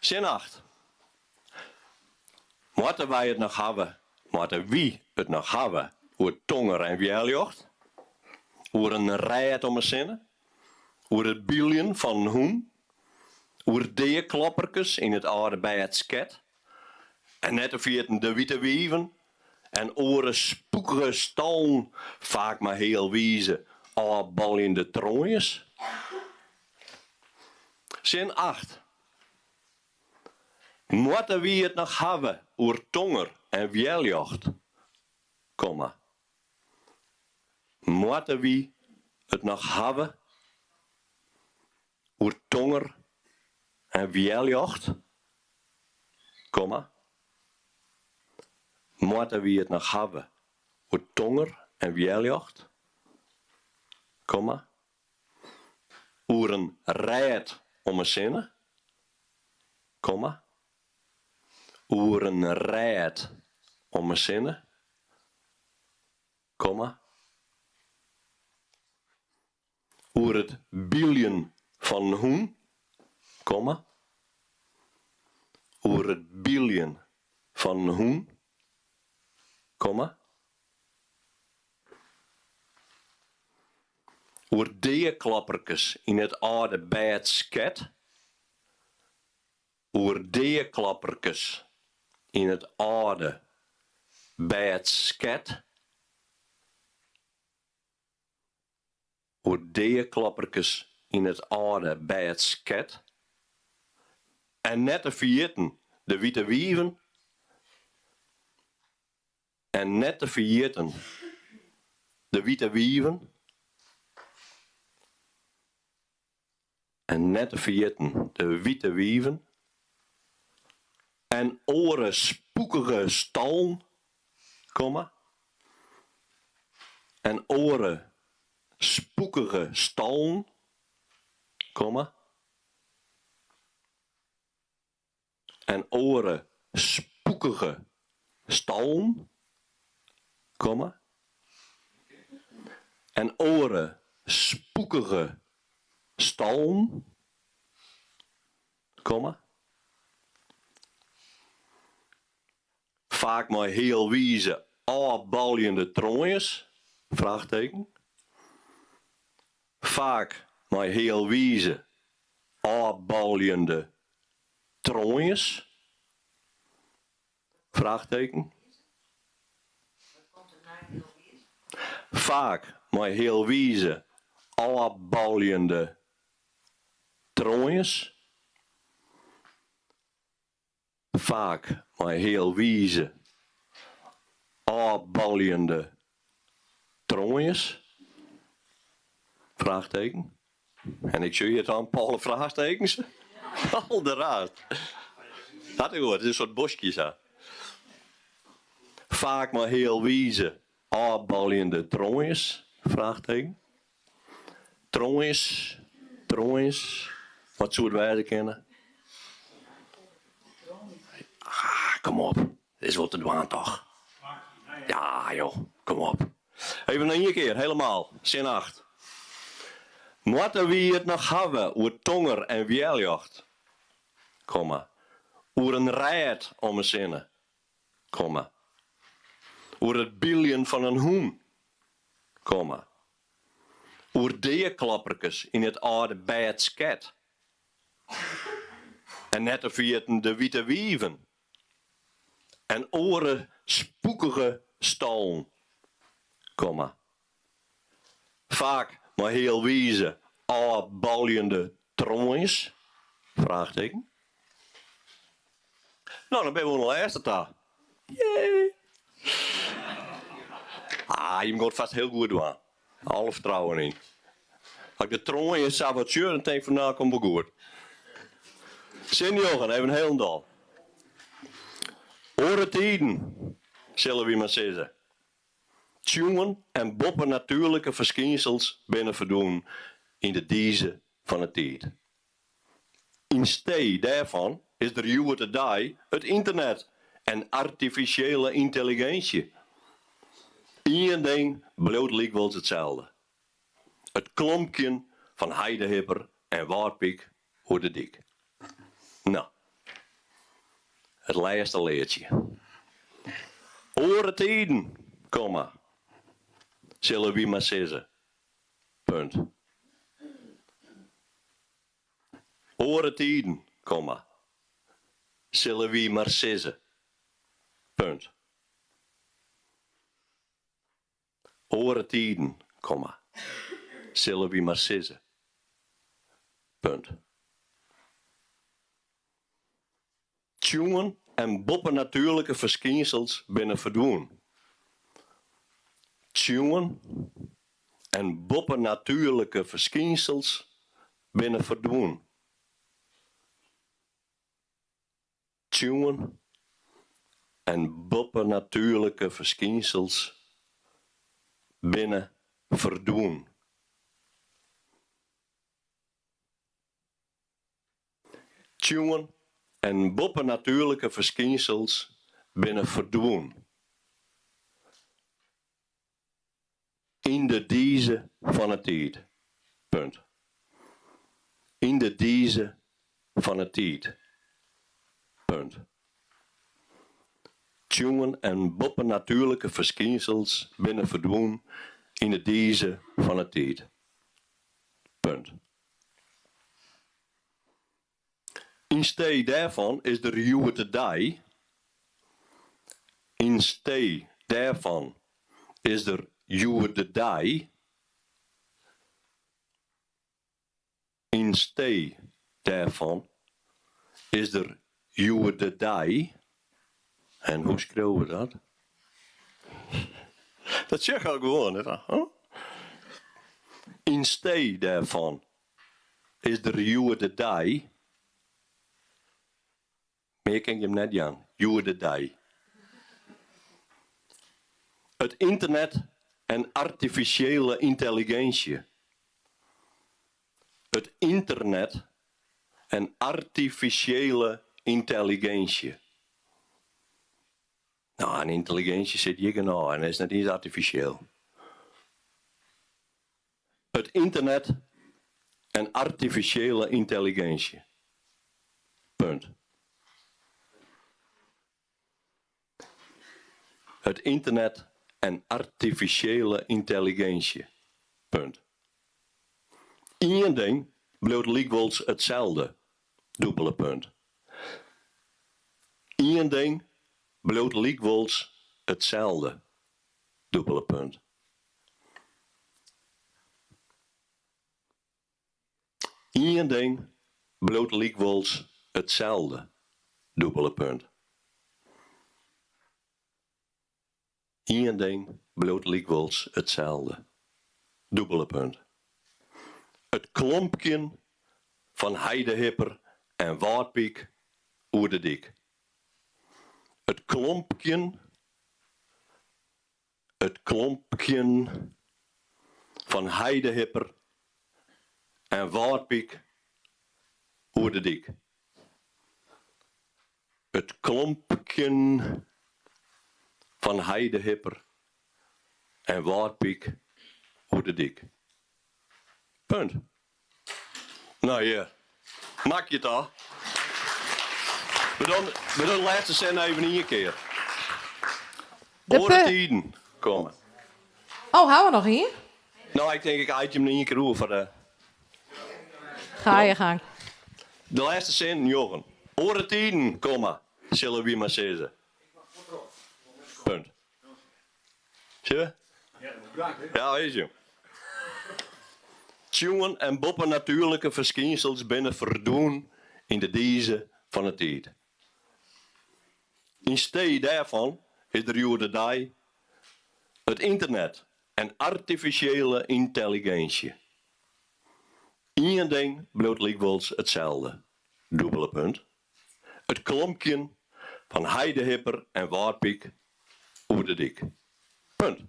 C: Sin acht. Moatte wy it noch hawwe, moatte wy it noch hawwe oer tonger en wjerljocht? Oer in rêd om 'e sinne? Oer it byljen fan in hûn? Oer deaklopperkes yn it âlde bêd sket? En net te ferjitten de wite wiven en oare spûkige stallen, faak mei healwize ôfbaljende troanjes. Sin acht. Moatte wy it noch hawwe oer tonger en wjerljocht? Komma. Moatte wy it noch hawwe oer tonger en wjerljocht? Komma. Moatte wy it noch hawwe oer tonger en wjerljocht? Komma. Oer in rêd om 'e sinne? Komma. Oer in rêd om 'e sinne? Komma. Oer it byljen fan in hûn? Komma. Oer it byljen fan in hûn? Komma. Oer deaklapperkes yn it âlde bêd sket? Oer deaklapperkes yn it âlde bêd sket? Oer deaklapperkes yn it âlde bêd sket? En net te ferjitten de wite wiven? En net te ferjitten de wite wiven. En net te ferjitten de wite wiven. En oare spûkige stallen, komma. En oare spûkige stallen, komma. En oare spûkige stallen, komma. En oare spûkige stallen, komma. Faak mei healwize ôfbaljende troanjes, fraachteken. Faak mei healwize ôfbaljende troanjes? Fraachteken. Faak mei healwize ôfbaljende troanjes. Faak mei healwize ôfbaljende troanjes? Fraachteken. En ik sjoch hjir dan alle fraachtekens. Alderraarst. Dat is goed, it is in soart boskje sa. Faak mei healwize ôfbaljende troanjes? Fraachteken. Troanjes, troanjes, wat soe it wêze kinne? Ah, kom op, dit is wol te dwaan toch? Ja joh, kom op. Even noch ien kear, helemaal, sin acht. Moatte wy it noch hawwe oer tonger en wjerljocht? Komma. Oer in rêd om 'e sinne, komma. Oer it biljen fan in hûn, komma. Oer deaklapperkes yn it âlde bêdsket. En net te ferjitten de wite wiven en oare spûkige stallen, komma. Faak mei healwize ôfbaljende troanjes? Fraachtteken. No, dan binne we oan de lêste ta. Jee! Ah, jim giet it fêst hiel goed dwaan. Alle fertrouwen yn. As ik de troanjes sa wat sjoch, dan tink ik fan no, komt wol goed. Sin njoggen, even hielendal. Oare tiden, sille wy mar sizze. Tsjoen en boppenatuerlike ferskynsels binne ferdwûn yn de dize fan 'e tiid. Yn stee dêrfan is der hjoed-de-dei it ynternet en artifisjele yntelliginsje. Ien ding bliuwt lykwols itselde, it klompkjen fan heidehipper en wâldpyk oer de dyk. No, it lêste leadsje. Oare tiden, komma, sille wy mar sizze. Punt. Oare tiden, komma, sille wy mar sizze. Punt. Oare tiden, komma, sille wy mar sizze. Punt. Tsjoen en boppenatuerlike ferskynsels binne ferdwûn. Tsjoen en boppenatuerlike ferskynsels binne ferdwûn. Tsjoen en boppenatuerlike ferskynsels binne ferdwûn. Tsjoen en boppenatuerlike ferskynsels binne ferdwûn. Yn de dize fan 'e tiid. Punt. Yn de dize fan 'e tiid. Punt. Tsjoen en boppenatuerlike ferskynsels binne ferdwûn yn de dize fan 'e tiid. Punt. Yn stee dêrfan is der hjoed-de-dei Yn stee dêrfan is der hjoed-de-dei Yn stee dêrfan is der hjoed-de-dei En hoe skriuwe we dat? Dat sjoch ik al gewoan net. Yn stee dêrfan is der hjoed-de-dei, mear kin ik jim net jaan, hjoed-de-dei. It ynternet en artifisjele yntelliginsje. It ynternet en artifisjele yntelliginsje. No, en yntelliginsje sit hjir genôch en is net iens artifisjeel. It ynternet en artifisjele yntelliginsje. Punt. It ynternet en artifisjele yntelliginsje. Punt. Ien ding bliuwt lykwols itselde. Dûbele punt. Ien ding bliuwt lykwols itselde. Dûbele punt. Ien ding bliuwt lykwols itselde, dûbele punt. Ien ding bliuwt lykwols itselde, dûbele punt. It klompkjen fan heidehipper en wâldpyk oer de dyk. It klompkjen. It klompkjen fan heidehipper en wâldpyk oer de dyk. It klompkjen fan heidehipper en wâldpyk oer de dyk. Punt. No ja, makje it ôf. We doen, we doen de lêste sin even ien kear.
A: De
C: Oare
A: pu-
C: tiden komme.
A: Oh, hawwe we noch ien?
C: No, ik tink ik eitsje him ien kear oer foar de...
A: Ga je gang.
C: De lêste sin, njoggen. Oare tiden komme, sille wy mar sizze. Punt. Sjoch? Ja, is jo. Tsjoen en boppenatuerlike ferskynsels binne ferdwûn yn de dize fan 'e tiid. Yn stee dêrfan is der hjoed-de-dei it ynternet en artifisjele yntelliginsje. Ien ding bliuwt lykwols itselde, dûbele punt, it klompkjen fan heidehipper en wâldpyk oer de dyk. Punt.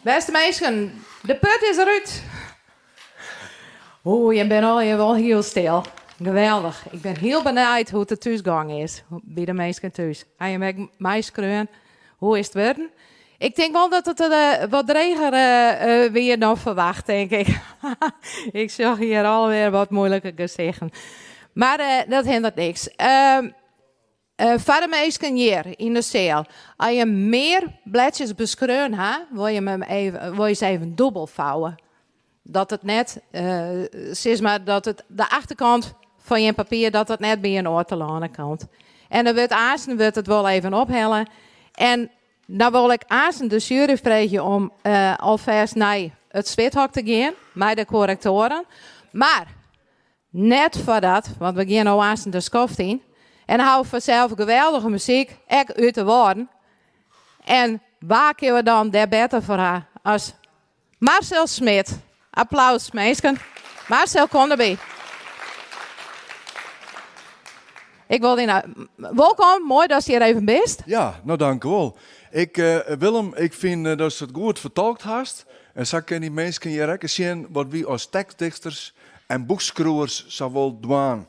A: Bêste minsken, de put is derút. Oeh, jim binne allegear wol hiel stil. Geweldich. Ik bin hiel benijd hoe't it thús gong is, by de minsken thús. Ha jim ek meiskreaun? Hoe is it wurden? Ik tink wol dat it wat dreger wie dan ferwacht, tink ik. Ik sjoch hjir alwer wat moeilike gesichten. Mar dat hindert niks. Foar de minsken hjir yn de seal, as je mear bledsjes beskreaun ha, wol je 'm even, wol je se even dûbel fouwe. Dat it net, sis mar, dat it de achterkant fan jin papier, dat dat net by inoar telâne komt. En dan wurdt aansten wurdt it wol even ophelle. En dan wol ik aansten de sjuery freegje om alfêst nei it swithok te gean mei de korrektoaren. Mar Net foardat, want we gean no aansten de skoft yn. En dan hawwe we fansels geweldige muzyk, ek út de Wâlden. En wa kinne we dan dêr better foar ha as Marcel Smit. Applaus, minsken. Marcel, kom derby. Ik wol dy nou... Wolkom, moai datst hjir even bist.
K: Ja, no dankewol. Ik, Willem, ik fyn datst it goed fertolkt hast. En sa kinne dy minsken hjir ek sjen wat wy as tekstdichters en boekskriuwers sa wol dwaan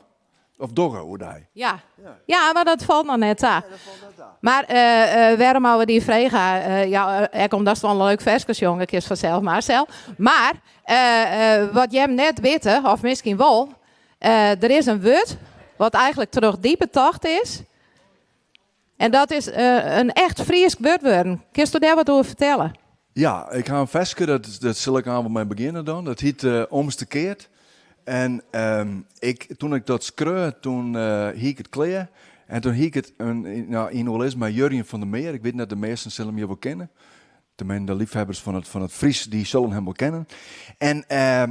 K: of dogge oerdei.
A: Ja. Ja, mar dat falt noch net ta. Mar wêrom hawwe we dy frege? Ja, ek omdatst wol in leuk ferske sjonge kinst fansels, Marcel. Mar wat jim net witte, of miskien wol, der is in wurd wat eigenlik troch dy betocht is. En dat is in echt Frysk wurd wurden. Kinsto dêr wat oer fertelle?
K: Ja, ik ha in ferske, dat, dat sil ik aan mei begjinne dan. Dat hyt Omstekeard. En ik, toen ik dat skreau, toen hie ik it klear. En toen hie ik it in, nou, yn oerlis mei Jurjen van der Meer. Ik wit net, de measten sille him hjir wol kenne. Teminsten de liefhebbers fan it, fan it Frysk, dy sille him wol kennen. En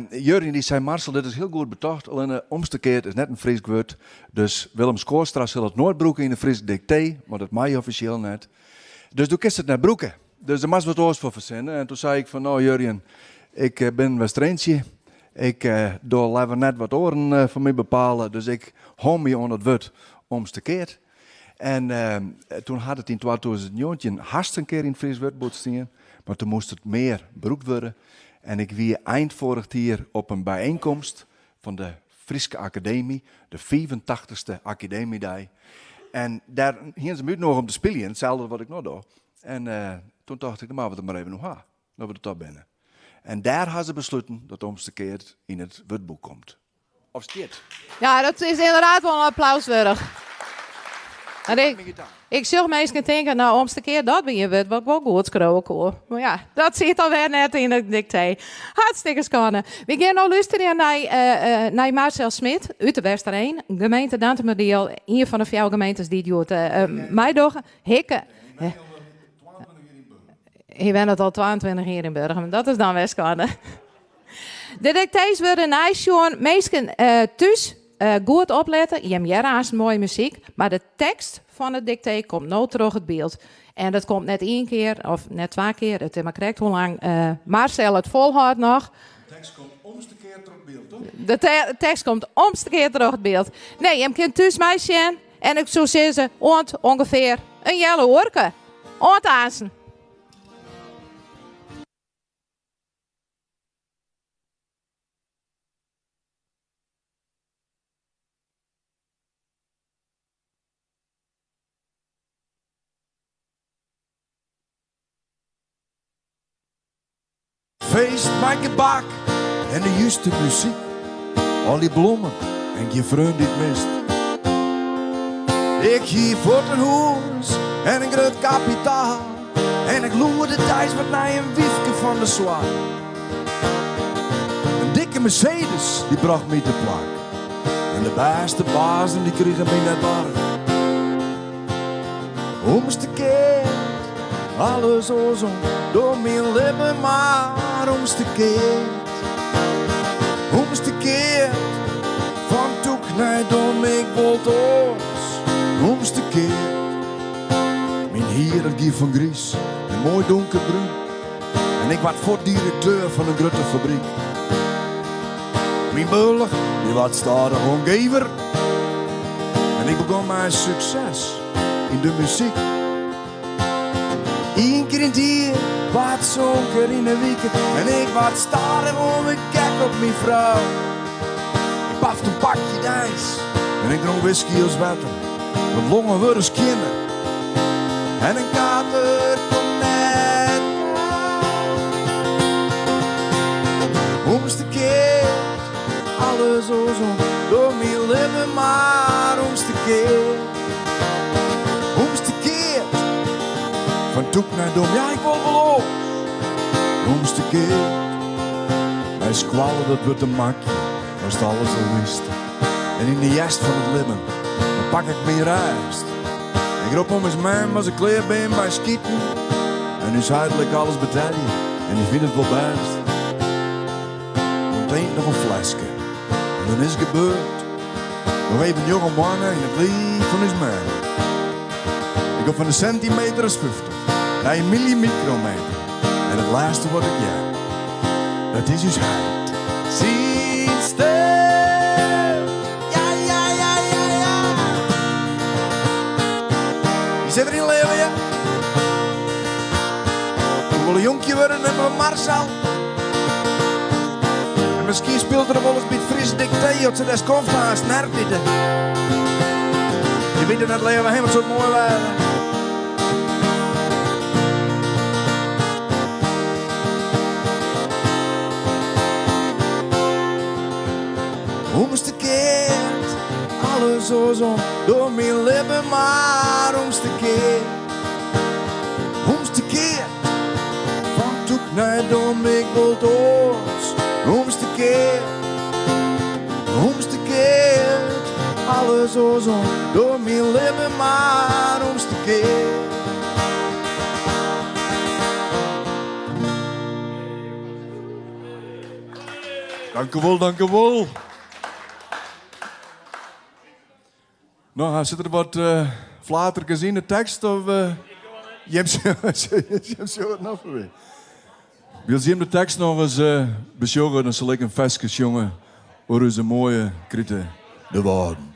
K: Jurjen dy sei, Marcel, dit is hiel goed betocht, allinne omstekeard is net in Frysk wurd. Dus Willem Schoorstra sil it noait brûke yn in Frysk diktee, want dat mei offisjeel net. Dus do kinst it net brûke. Dus der moatst wat oars foar fersinne. En toen sei ik fan, no Jurjen, ik bin in Westerintsje. Ik doch leaver net wat oaren foar my bepale, dus ik hâld my oan it wurd omstekeard. En toen hat it yn 2019 hast in kear yn it Frysk wurdboek stien, mar toen moast it mear brûkt wurde. En ik wie ein foarich jier op in bijeenkomst fan de Fryske Akademy, de 85ste Akademydei. En dêr hiene se my útnûge om te spyljen, itselde wat ik no doch. En toen tocht ik, dan moatte we it der mar even oer ha, no we der toch binne. En dêr ha se besluten dat omstekeard yn it wurdboek komt. Of stiet.
A: Ja, dat is ynderdaad wol in applaus wurdich. En ik, ik sjoch minsken tinken, no, omstekeard dat wie in wurd wat ik wol goed skriuwe koe. Mar ja, dat siet alwer net yn it diktee. Hartstikke skande. Wy gean no lústerjen nei, uh, nei Marcel Smit út de Westereen, gemeente Dantumadiel, ien fan de fjouwer gemeentes dy't hjoed uh, meidogge. Hikke. Hy wennet al 22 jier yn Burgum. Dat is dan wer skande. De diktees wurde neisjoen. Minsken thús, goed oplette. Jim hearre aanst moaie muzyk, mar de tekst fan it diktee komt no troch it byld. En dat komt net ien kear of net twa kear, it is mar krekt hoe lang Marcel it folhâldt noch.
K: De tekst komt omstekear troch it byld, toch?
A: De tekst komt omstekear troch it byld. Nee, jim kinne thús meisjen en ik soe sizze oant ûngefear in healoerke. Oant aansten.
K: Feest mei gebak en de juste muzyk. Al dy blommen. En gjin freon dy't mist. Ik hie fuort in hûs en in grut kapitaal. En ik loerde deis wat nei in wyfke fan de soarch. In dikke Mercedes dy brocht my te plak. En de bêste bazen dy krigen my net warch. Omstekeard, alles oarsom, door myn libben mar omstekeard. Omstekeard, fan tûk nei dom, ik wol it oars. Omstekeard, myn hier dat gie fan griis nei moai donkerbrún. En ik waard fuort direkteur fan in grutte fabryk. Myn bealch dy waard stadichoan gever. En ik begûn mei sukses yn de muzyk. Ien kear yn it jier waard sân kear yn 'e wike en ik waard stadichoan wer gek op myn frou. Ik pafte in pakje deis en ik dronk whisky as wetter, want longen wurde skjinner en in kater komt net gau. Omstekeard, alles oarsom, door myn libben mar omstekeard. Omstekeard, fan tûk nei dom, ja ik wol wol oars. Omstekeard, nei skoalle dat wurdt in makje, ast alles al wist. En yn de hjerst fan it libben, dan pak ik myn rêst. Ik rop om ús mem as ik klear bin mei skiten. En ús heit lit ik alles betelje en dy fynt it wol bêst. Oan it ein noch in fleske en dan is it gebeurd. Noch even njoggen moanne yn it liif fan ús mem. Ik gean fan de sintimeter as 50 nei in millimikrometer. En it lêste wat ik hear, dat is ús heit syn stim. Ja, ja, ja, ja, ja. Wie sit der yn leauwe je? Ik wol in jonkje wurde, neame we Marcel. En miskien spilet er wolris by it Frysk Diktee as se dêr skoft ha en snert ite. Je witte net leauwe hè, wat soe it moai wêze. Omstekeard, alles oarsom, door myn libben mar omstekeard. Omstekeard, fan tûk nei dom, ik wol it oars. Omstekeard, omstekeard, alles oarsom, door myn libben mar omstekeard. Dankewol, dankewol. No, sit der wat flaterkes yn de tekst? Of, jim sjogge it noch foarby. Wylst jim de tekst noch ris besjogge, dan sil ik in ferske sjonge oer ús moaie krite De Wâlden.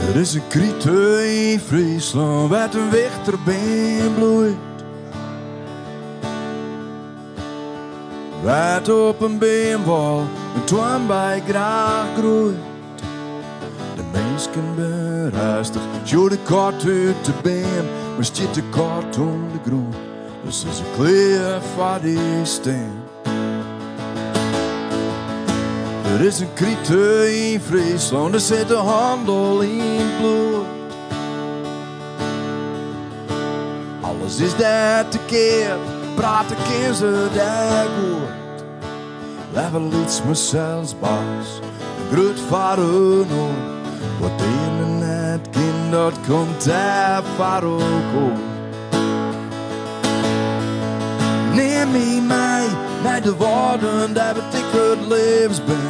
K: Der is in krite yn Fryslân wêr't in wichterbeam bloeit. Wêr't op in beamwâl in toarnbei graach groeit. De minsken binne rêstich, sjoch de kat út de beam, mar stiet de kat oan de grûn, dus is er klear foar dy stim. Der is in krite yn Fryslân, der sit de handel yn it bloed. Alles is dêr te keap, prate kin se dêr goed. Leaver lyts mar sels baas, en grut foar in oar. Wat de iene net kin, dat komt dêr foar elkoar. Nim my mei nei de Wâlden, dêr wêr't ik it leafst bin.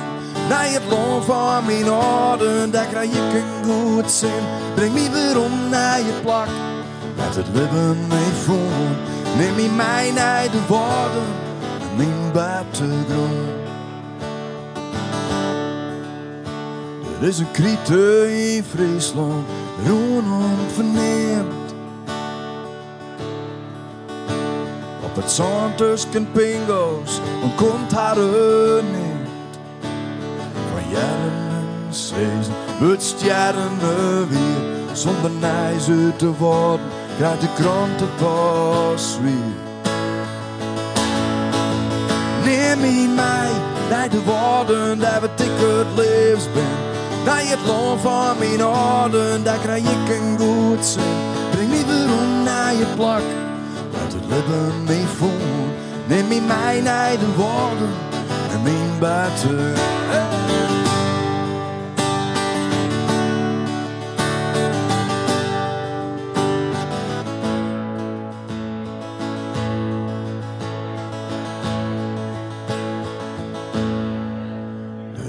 K: Nei it lân fan myn âlden, dêr krij ik in goed sin. Bring my werom nei it plak wêr't it libben my fûn. Nim my mei nei de Wâlden en myn bertegrûn. Der is in krite yn Fryslân, rûnom ferneamd. Op it sân tusken pingo's ûntkomt har neat. lizzen, wurdt stjerrende wier. Sûnder nijs út de Wâlden krijt de krante pas swier. Nim my mei nei de Wâlden, dêr wêr't ik it leafst bin. Nei it lân fan myn âlden, dêr krij ik in goed sin. Bring my werom nei it plak dêr't it libben my fûn. Nim my mei nei de Wâlden en myn berte.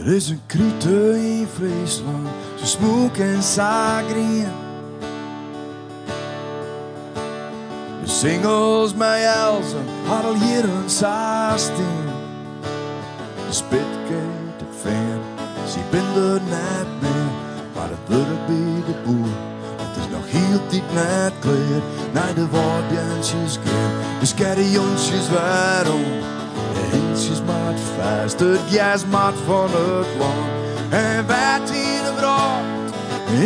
K: Der is in krite yn Fryslân, sa smûk en sa grien. De singels mei elzen hat al jierren sa stien. De spitkeet, it fean, sy binne der net mear. Mar it wurk by de boer, dat is noch hieltyd net klear. Nei de wâldbeantsjes gean, de skerjontsjes wer oan. De hintsjes moat fêst, it gers moat fan it lân. En wêr't yn 'e wrâld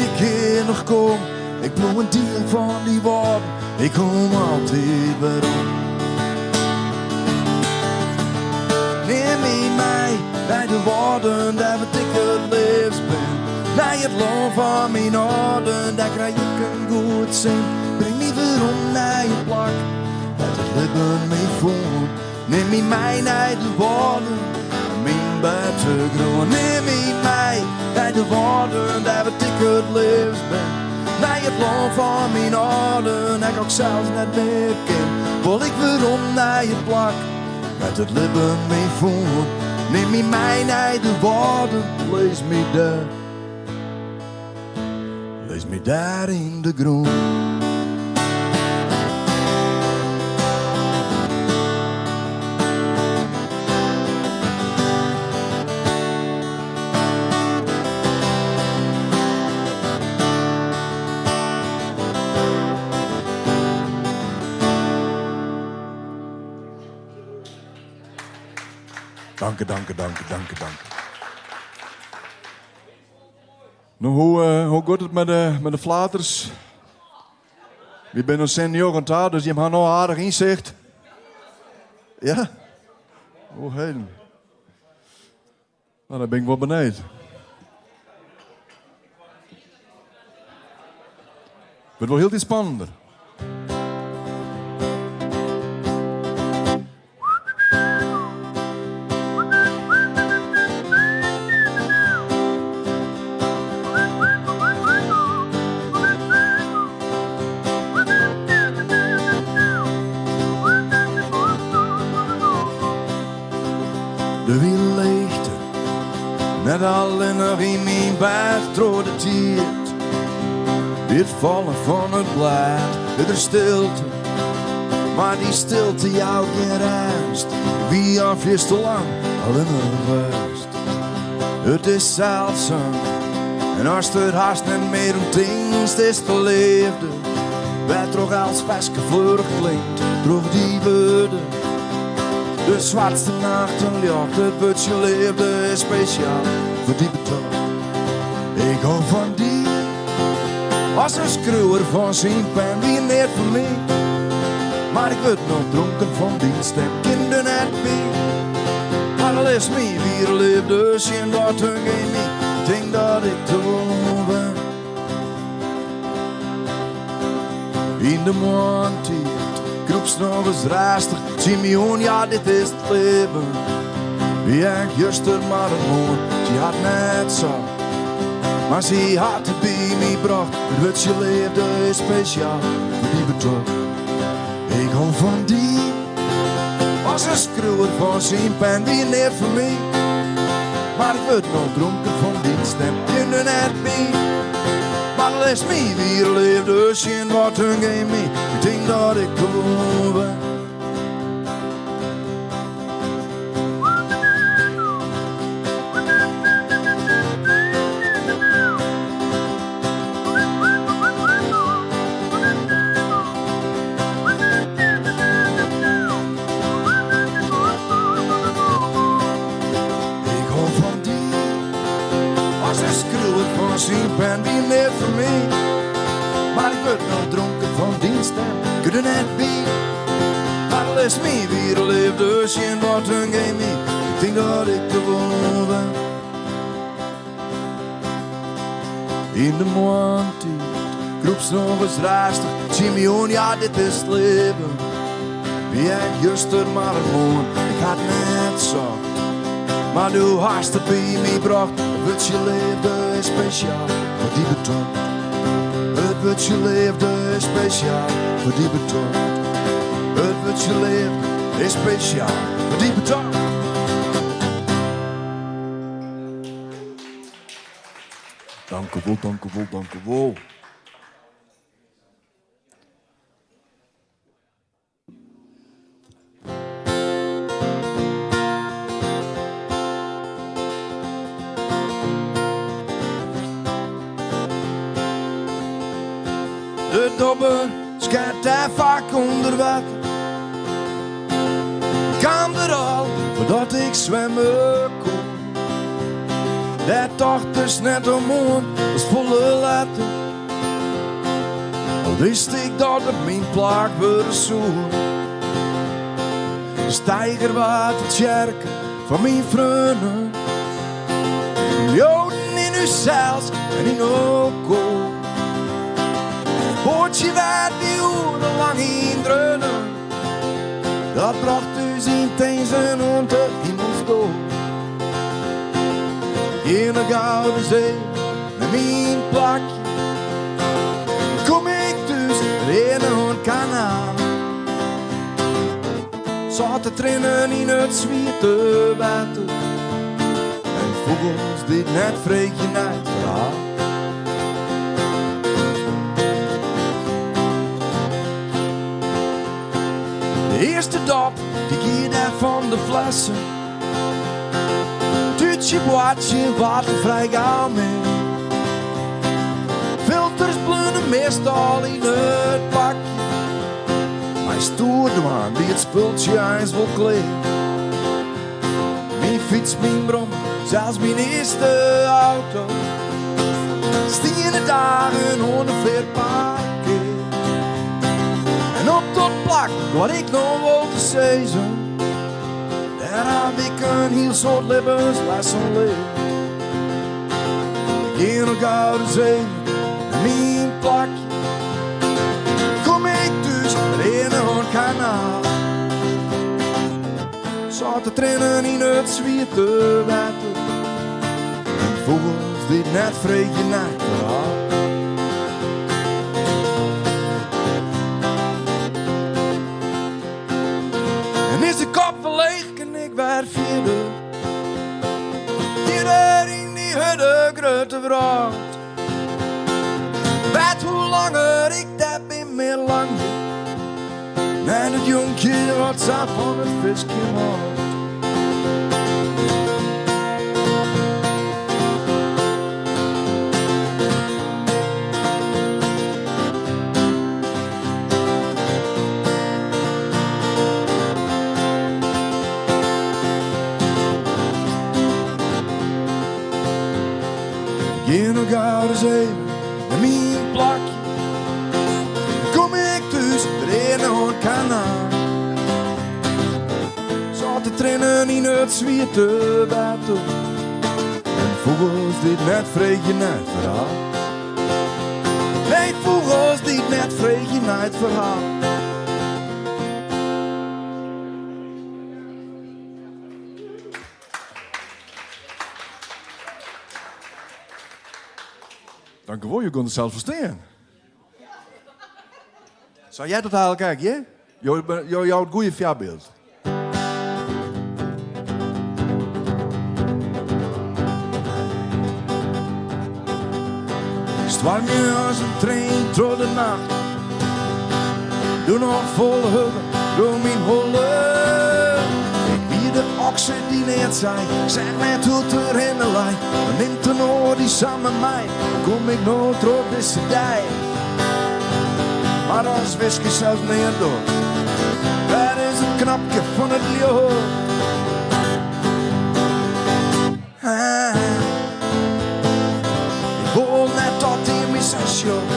K: ik hjir noch kom, ik bliuw in diel fan dy Wâlden, ik kom altyd werom. Nim my mei nei de Wâlden, dêr wêr't ik it leafst bin. Nei it lân fan myn âlden, dêr krij ik in goed sin. Bring my werom nei it plak dêr't it libben my fûn. Nim my mei nei de Wâlden, myn bertegrûn. Nim my mei nei de Wâlden, dêr wêr't ik it leafst bin. Nei it lân fan myn âlden, ek as ik sels net mear kin. Wol ik werom nei it plak dêr't it libben my fûn. Nim my mei nei de Wâlden, lis my dêr. Lis my dêr yn de grûn. Danke, danke, danke, danke, danke. No, hoe, eh, hoe giet it mei de, mei de flaters? Wy binne no tsjin njoggen ta, dus jim ha no aardich ynsicht. Ja? O heden. No, dan bin ik wol benijd. Wurdt wol hieltyd spannender. Der wie leechte, net allinnich yn myn bêd troch de tiid. By it fallen fan it blêd wie der stilte, mar dy stilte jout gjin rêst. Ik wie al fierste lang allinnich west. It is seldsum en ast der hast net mear oan tinkst, is de leafde wêrtroch elts ferske fleurich klinkt troch dy wurden. De swartste nachten ljocht, it wurdsje leafde is spesjaal foar dy betocht. Ik hou fan dy as in skriuwer fan syn pen, wie neat foar my. Mar ik wurd noch dronken fan dyn stim, kin der net by. Mar al is myn wiere leafde sjen wat hun gemy, tink dat ik te ben. Yn de moarntiid krûpst nochris rêstich tsjin my oan, ja dit is it libben. Wie ek juster mar in moarn, sy hat net socht, mar sy hat it by my brocht. It wurdsje leafde is spesjaal foar dy betocht. Ik hou fan dy as in skriuwer fan syn pen, wie neat foar my. Mar ik wurd noch dronken fan dyn stim, kin der net by. Mar al is myn wiere leafde sjen wat hun gemy, ik tink dat ik gewoan ben. Ik hou fan dy as in skriuwer kleur fan syn pen wie neat foar my. Mar ik wurd no dronken fan dyn stim, kin der net by. Mar lit myn wiere leafde sjen, wat in gemy. Ik tink dat ik der wol oan wen. Yn de moarntiid krûpst nochris rêstich tsjin my oan, ja dit is it libben. Wie ek juster mar in moarn, ik ha it net socht. Mar do hast it by my brocht, it wurdsje leafde is spesjaal foar dy betocht. It wurdsje leafde is spesjaal foar dy betocht. It wurdsje leafde is spesjaal foar dy betocht. Dankewol, dankewol, dankewol. De dobber sket dêr faak ûnder wetter. Kaam der al foardat ik swimme koe. Dêr tochtest net om oan, dat is folle letter. Al wist ik dat it myn plak wurde soe. De steiger waard de tsjerke fan myn freonen. We leauden yn ússels en yn elkoar. En it boatsje wêr't wy oerenlang yn dreaunen, dat brocht ús yn tinzen oant de himelsdoar. Gean noch gau ris even nei myn plakje. Dan kom ik thús rinne oan it kanaal. Sâlte triennen yn it swiete wetter. En fûgels dy't net freegje nei it ferhaal. De earste dop dy gie dêr fan de flesse. Tútsje boartsje waard al frij gau min. Filters bleaune meastal yn it pakje. Mei stoer dwaan wie it spultsje eins wol klear. Myn fyts, myn brommer, sels myn earste auto. Stiene dagen oan de feart parkeard. En op dat plak doar ik no wol te sizzen. Dêr haw ik in hiel soad libbenslessen leard. Ik gean noch gau ris even nei myn plakje. Kom ik thús rinne oan it kanaal. Sâlte triennen yn it swiete wetter. En fûgels dy't net freegje nei it ferhaal. En is de kop wer leech, kin ik wer fierder. Fierder yn dy hurde grutte wrâld. Wêt hoe langer ik dêr bin, mear langje. Nei dat jonkje wat sa fan it fiskjen hâldt. Gean noch gau ris even nei myn plakje. Dan kom ik thús rinne oan it kanaal. Sâlte triennen yn it swiete wetter. En fûgels dy't net freegje nei it ferhaal. Nee, fûgels dy't net freegje nei it ferhaal. Dankewol, jo koene it sels ferstean. Sa heart it eigenlik ek, hear? Jo, jo jouwe it goede foarbyld. Stoarmje as in trein troch de nacht. Doe noch folle hurder troch myn holle. Ik wie de okse dy't neat sei, seach net hoe't er hinne lei. Dan nimt in oar dy samar mei, hoe kom ik no troch dizze dei? Mar as whisky sels neat docht, wêr is it knopke fan it ljocht? sa sjocht.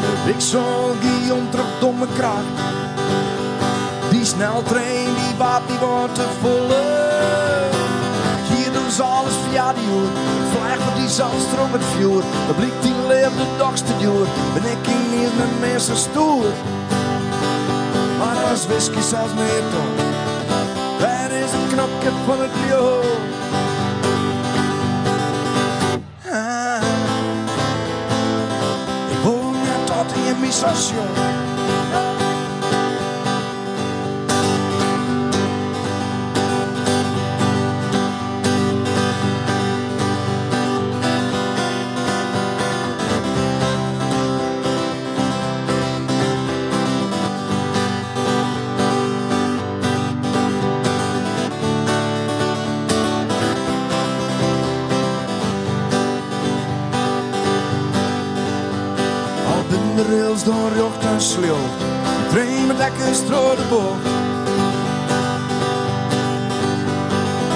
K: De wiksel gie om troch domme kracht. Dy sneltrein dy waard my wat te folle. Hier doen ze alles via die oer. Ik vlieg voor die zelfs troch it fjoer. Dan blykt dyn leafde dochs te djoer. Ben ik ynienen net mear sa stoer. Mar as whisky sels neat docht, wêr is it knopke fan it ljocht? Ah, ik wol net dat ien my sa sjocht. Al binne de rails dan rjocht en sljocht, de trein mei lekkers troch de bocht.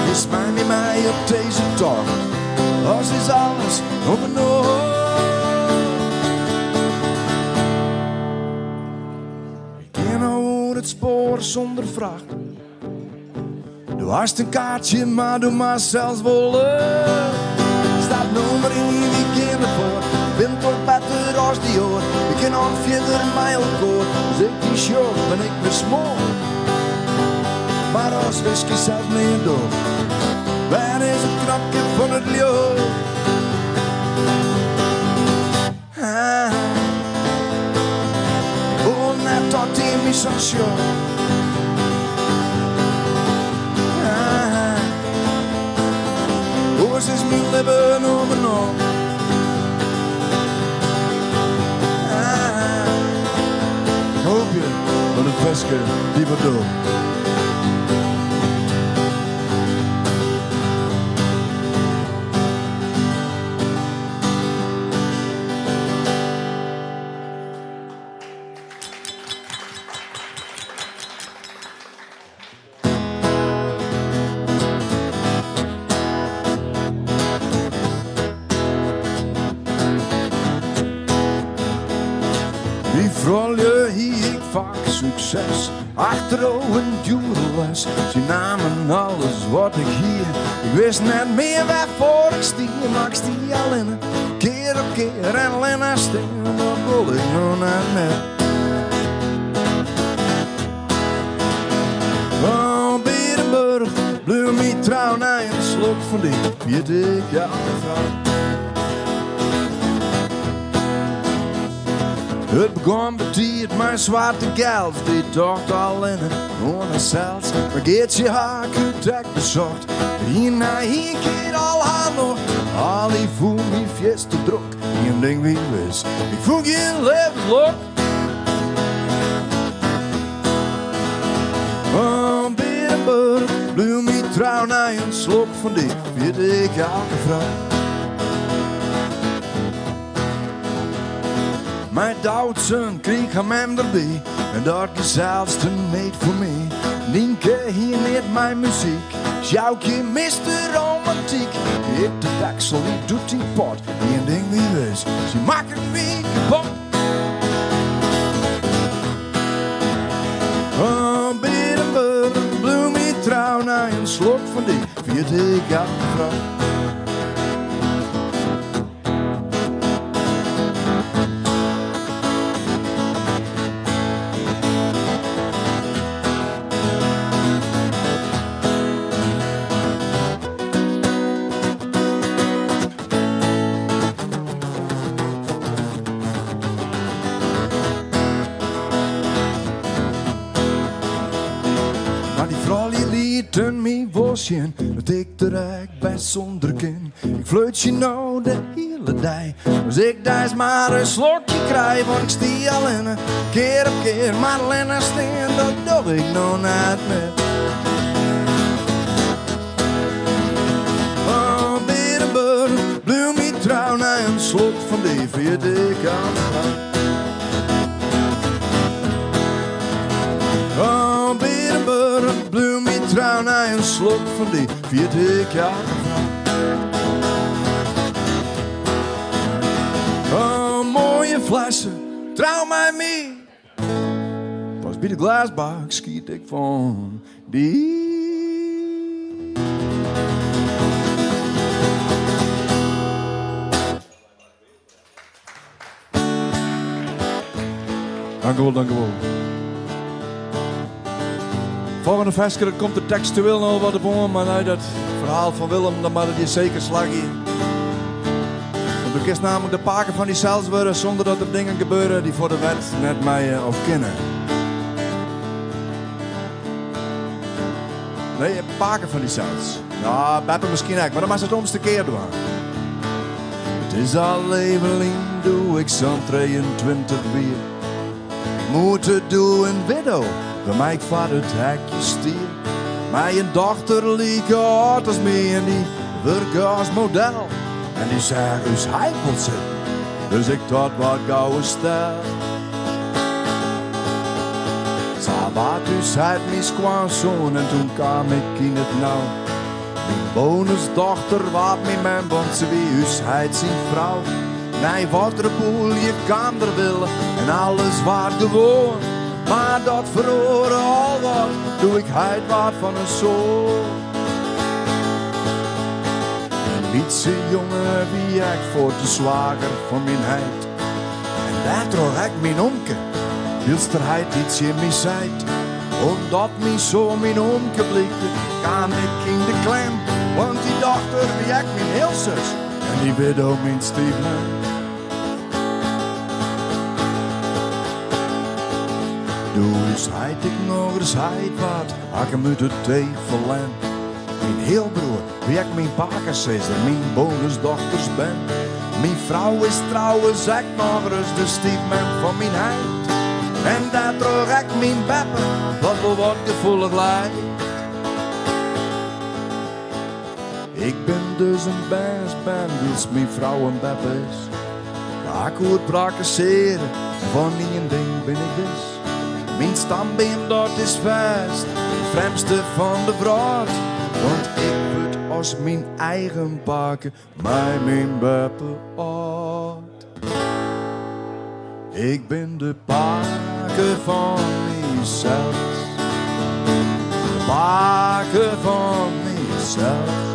K: Giest mei my mei op dizze tocht, oars is alles om 'e nocht. Ik gean no oer it spoar sûnder fracht. Do hast in kaartsje, mar do moatst sels wol. Stap no mar yn, wy gean derfoar. Bin toch better as dy oar. Wy kinne noch fierder mei elkoar. As ik dy sjoch, bin ik wer smoar. Mar as whisky sels neat docht, wêr is it knopke fan it ljocht? Ah, ik wol net dat ien my sa sjocht. Ah, oars is myn libben om 'e nocht. Ah, ik hoopje dat it ferske dy wat docht. By froulju hie ik faak sukses, achterôf in djoere les. Sy namen alles wat ik hie, ik wist net mear wêrfoar ik stie, mar ik stie allinne, kear op kear en allinne stean, dat wol ik no net mear. Oh, Bearenburch, bliuw my trou nei in slok fan dy, ferjit ik elke frou. It begûn betiid mei swarte gels, dy tocht allinne oan harsels. Mar Geartsje ha ik út ek besocht, hie nei ien kear al har nocht. Al dy foel my fierste drok, ien ding wie wis, ik fûn gjin leafdeslok. Oh, Bearenburch, bliuw my trou nei in slok fan dy, ferjit ik elke frou. Mei Doutzen kriich har mem derby en dat gie sels te need foar my. Nynke hie neat mei muzyk, Sjoukje miste romantyk. Ik de deksel út doe't dy pot, ien ding wie wis, sy makken my kapot. Oh, Bearenburch, bliuw my trou nei in slok fan dy, ferjit ik elke frou. Mar dy froulju lieten my wol sjen dat ik der ek bêst sûnder kin. Ik flirtsje no de hiele dei as ik deis mar in slokje krij, want ik stie allinne kear op kear, mar allinne stean dat doch ik no net mear. Oh, Bearenburch, bliuw my trou nei in slok fan dy, ferjit ik elke frou. Oh, Bearenburch, bliuw my trou nei in slok fan dy, ferjit ik elke frou. flesse, trou mei my. Pas by de glêsbak skiet ik fan dy. Dankewol, dankewol. Folgjende ferske, dat komt der tekstueel no wat op oan, mar nei dat ferhaal fan Willem, dan moat it hjir seker slagje. Want do kinst nammentlik de pake fan dysels wurde sûnder dat der dingen gebeure dy't foar de wet net meie of kinne. Nee, pake fan dysels. No, beppe miskien ek, mar dan moatst it omste kear dwaan. It is al even lyn doe ik sa'n 23 wie. Ik moete doe in widdo, wêrmei ik foar it hekje stie. Mei in dochter like âld as my en dy wurke as model. En dy seach ús heit wol sitten, dus ik tocht wat gauwe stel. Sa waard ús heit myn skoansoan en toen kaam ik yn it nau. Myn bonusdochter waard myn mem, want se wie ús heit syn frou. Nei wat reboelje kaam der wille en alles waard gewoan. Mar dat feroare al wat doe ik heit waard fan in soan. Dy lytse jonge wie ek fuort de swager fan myn heit. En dêrtroch ek myn omke, wylst er heit dy tsjin my seit. Omdat myn soan myn omke blykte, kaam ik yn de klem. Want dy dochter wie ek myn healsus en dy widdo myn styfmem. Doe ús heit ek nochris heit waard, ha ik him út it each ferlern. Myn healbroer wie ek myn pakesizzer, myn bonusdochters bern. Myn frou is trouwens ek nochris de styfmem fan myn heit. En dêrtroch ek myn beppe, wat wol wat gefoelich leit. Ik bin dus in bernsbern, wylst myn frou in beppe is. Mar ik oer prakkesearje en fan ien ding bin ik wis. Myn stambeam dat is fêst de frjemdste fan de wrâld. Want ik wurd as myn eigen pake mei myn beppe âld. Ik bin de pake fan mysels. De pake fan mysels.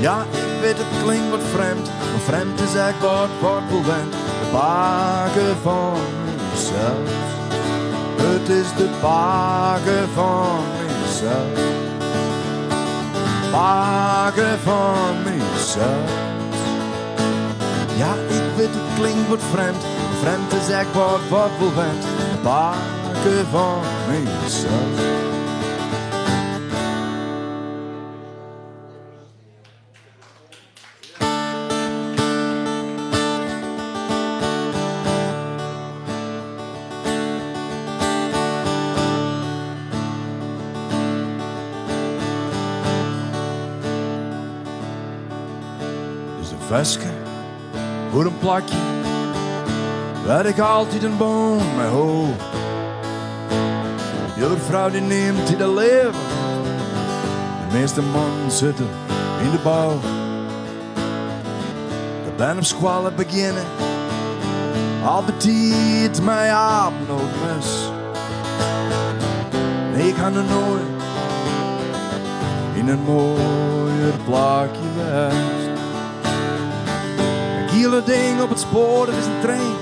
K: Ja, ik wit it klinkt wat frjemd, mar frjemd is ek wat wat wol went. De pake fan mysels. It is de pake fan mysels. Pake fan mysels. Ja, ik wit it klinkt wat frjemd, mar frjemd is ek wat wat wol went. De pake fan mysels. Dus in ferske oer in plakje wêr't ik altyd in bân mei hâld. Buorfrou dy neamt dy de leave. De measte mannen sitte yn de bou. De bern op skoalle begjinne al betiid mei aapnootmes. Nee, ik ha noch noait yn in moaier plakje west. In giele ding op it spoar, dat is in trein.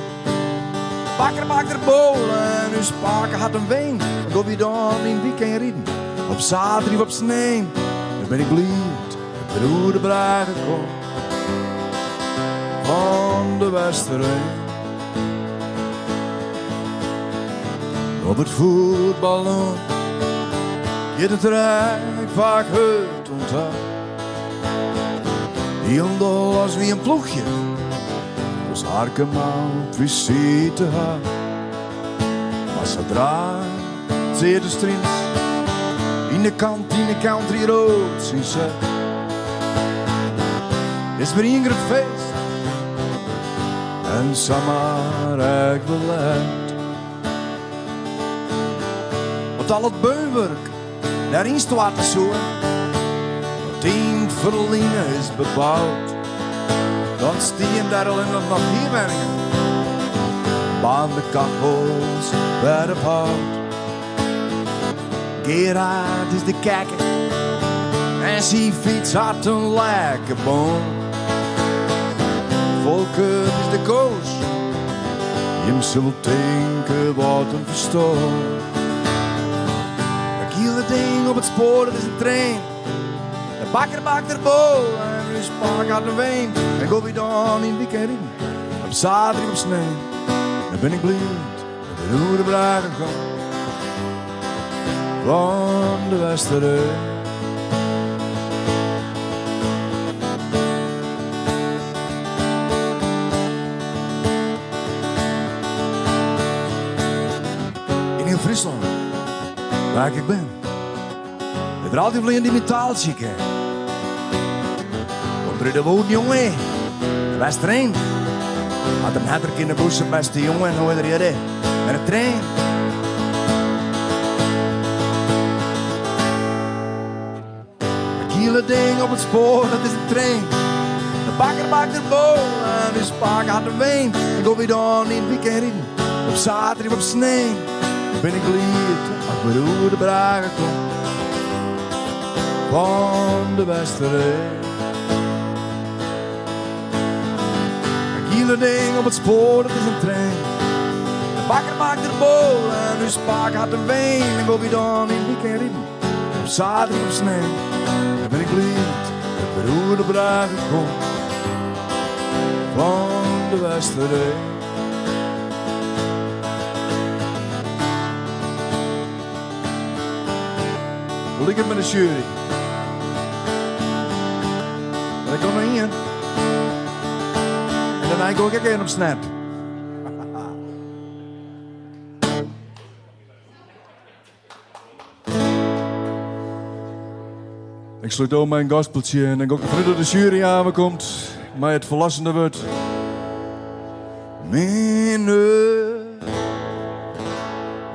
K: Bakker bakt der bôle en ús pake hat in wein. Dan gean wy dan yn wykein riden, op saterdei of op snein. Dan bin ik bliid dat ik oer de brêge kom fan de Westereen. Op it fuotbal oan giet it der ek faak hurd oan ta. Hielendal as wy in ploechje as Harkema op visite ha. Mar sadra Tsead Strins yn de kantine Country Roads ynset, is wer ien grut feest en samar ek wer let. Want al it beunwurk dêr ynstoarte soe, wat yn 't ferline is beboud, dan stienen dêr allinnich noch hierwenningen. Baan de kachels bij de hout. Gerard is de kijker en zijn fiets had een lekke boom. Volker is de koos, Jim zult denken wat een verstoor. Een kiele ding op het spoor, dat is een trein. De bakker bakt er bol en de spak had een ween. En go weer dan in weekend rijden, op zaterdag op snee. Dan ben ik blij dat de roere bragen komt van de Westereen. In heel Friesland, waar ik ben, is er altijd wel een die mijn taaltje kent. Komt er uit de woon, jongen, de Westereen. Had een hatterk in de boezem, beste jongen, hoe is er hier, hè? Met een trein. Een kiele ding op het spoor, dat is een trein. De bakker bakt er bol en de spaak had een ween. En go weer dan in het weekend rijden, op zaterdag op snee. Ben ik blij als ik weer over de bragen kom van de Westereen. Een kiele ding op het spoor, dat is een trein. De bakker maakt er bol en de spaak had een ween. En go weer dan in het weekend rijden, op zaterdag op snee. Dan ben ik blij dat ik weer over de bragen kom van de Westereen. Hoe ligt het met de jury? Maar ik kom nog in. En daarna gooi ik even op Snap. Ik sluit ook mijn gospeltje en dan ga ik ervan uit dat de jury aankomt. Maar het verlossende wordt. Minne,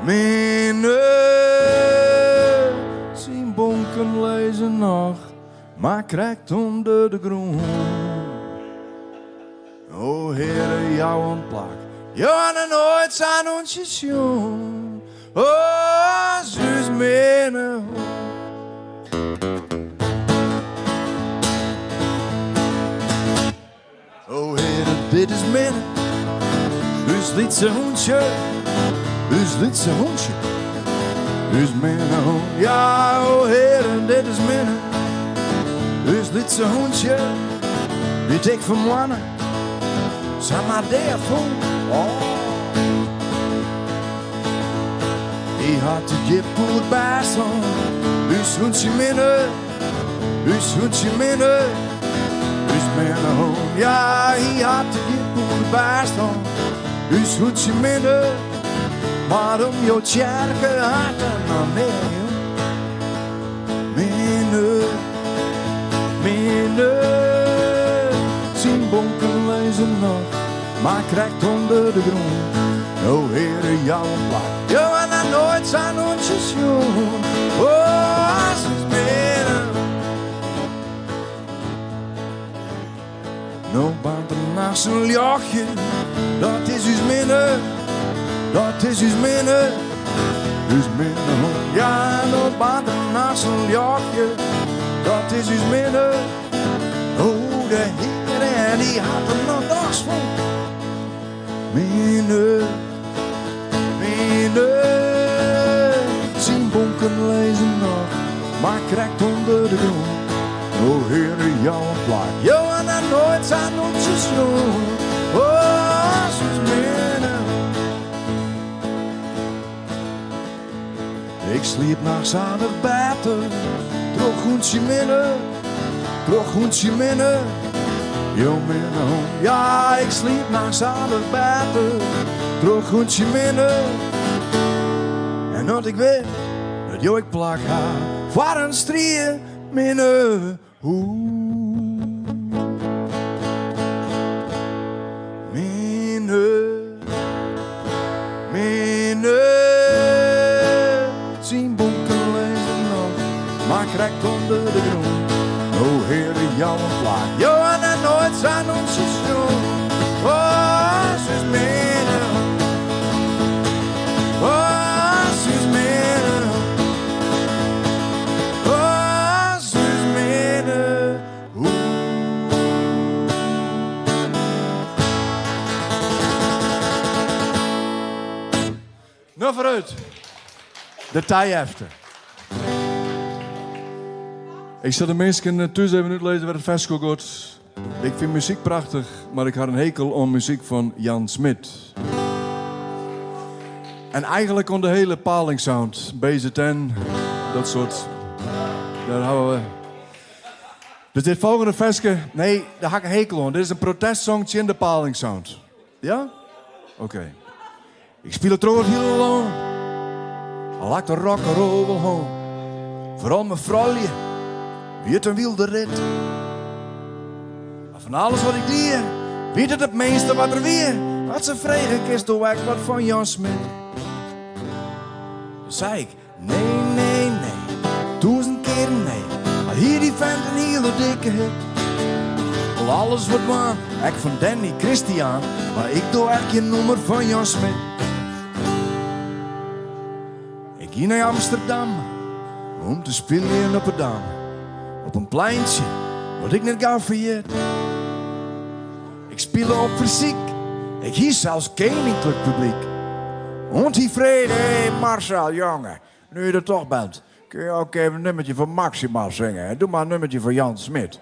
K: minne, zijn bonken lezen nog, maar krijgt onder de grond. O Heere, jou een plak, jou en nooit zijn ons station. O, zus minne. O Heere, dit is minne, us lietse hondje, us lietse hondje, us minne hond. Ja, o Heere, dit is minne, us lietse hondje, dit ik van mannen, zeg maar daarvoor. Oh. Die had de jippoet bij zo'n, us hondje minne, us hondje minne, us minne hond. Ja, hij had de jippoet bij zo'n, us hondje minne, maar om jouw tjerke had er nog meer. Minne, minne, zijn bonken lezen nog, maar krijgt onder de grond. O Heere, jouw plak, jou en dan nooit zijn hondjes jong. O, als het minne. Nou baant er naast een jochje, dat is uw minne, dat is uw minne, uw minne. Ja, nou baant er naast een jochje, dat is uw minne. O, de Heer, en die had er nog dags van. Minne, minne, zijn bonken lezen nog, maar krijgt onder de grond. O Heere, jouw plak, jou en dan nooit zijn ons jong. O, zus minne. Ik sliep nachts aan het buiten, droeg hoentje minne, droeg hoentje minne, jou minne hond. Ja, ik sliep nachts aan het buiten, droeg hoentje minne. En dat ik weet dat jou ik plak haar, voor een strie minne hoe. Minne, minne, zijn bonken lezen nog, maar krijgt onder de grond. O Heere, jouw plak, jou en nooit zijn ons jong. O, zus minne. Sjoch foarút. De tajefte. Ik sil de minsken thús even útlizze wêr't it ferske oer giet. Ik fyn muzyk prachtich, mar ik ha in hekel oan muzyk fan Jan Smit. En eigenlik oan de hiele Palingsound, BZN, dat soart. Dêr hawwe we. Dus dit folgjende ferske, nee, dêr ha ik in hekel oan. Dit is in protestsong tsjin de Palingsound. Ja? Oké. Ik spile troch it hiele lân. Al ha ik de rock'n'roll wol hân. Foaral mei froulju wie it in wylde rit. Mar fan alles wat ik die, wie dit it minste wat der wie. As se fregen, kinsto ek wat fan Jan Smit? Dan sei ik, nee, nee, nee, tûzen kearen nee. Al hie dy fent in hiele dikke hit. Wol alles wat dwaan, ek fan Danny Christian, mar ik doch echt gjin nûmer fan Jan Smit. Ik gie nei Amsterdam om te spyljen op 'e Dam. Op in pleintsje wat ik net gau ferjit. Ik spile op fersyk, ik hie sels keninklik publyk. Oant hy frege, Hey Marcel, jonge, nu je der toch bent, kun je ook even een nummertje voor Maxima zingen? Doe maar een nummertje voor Jan Smit.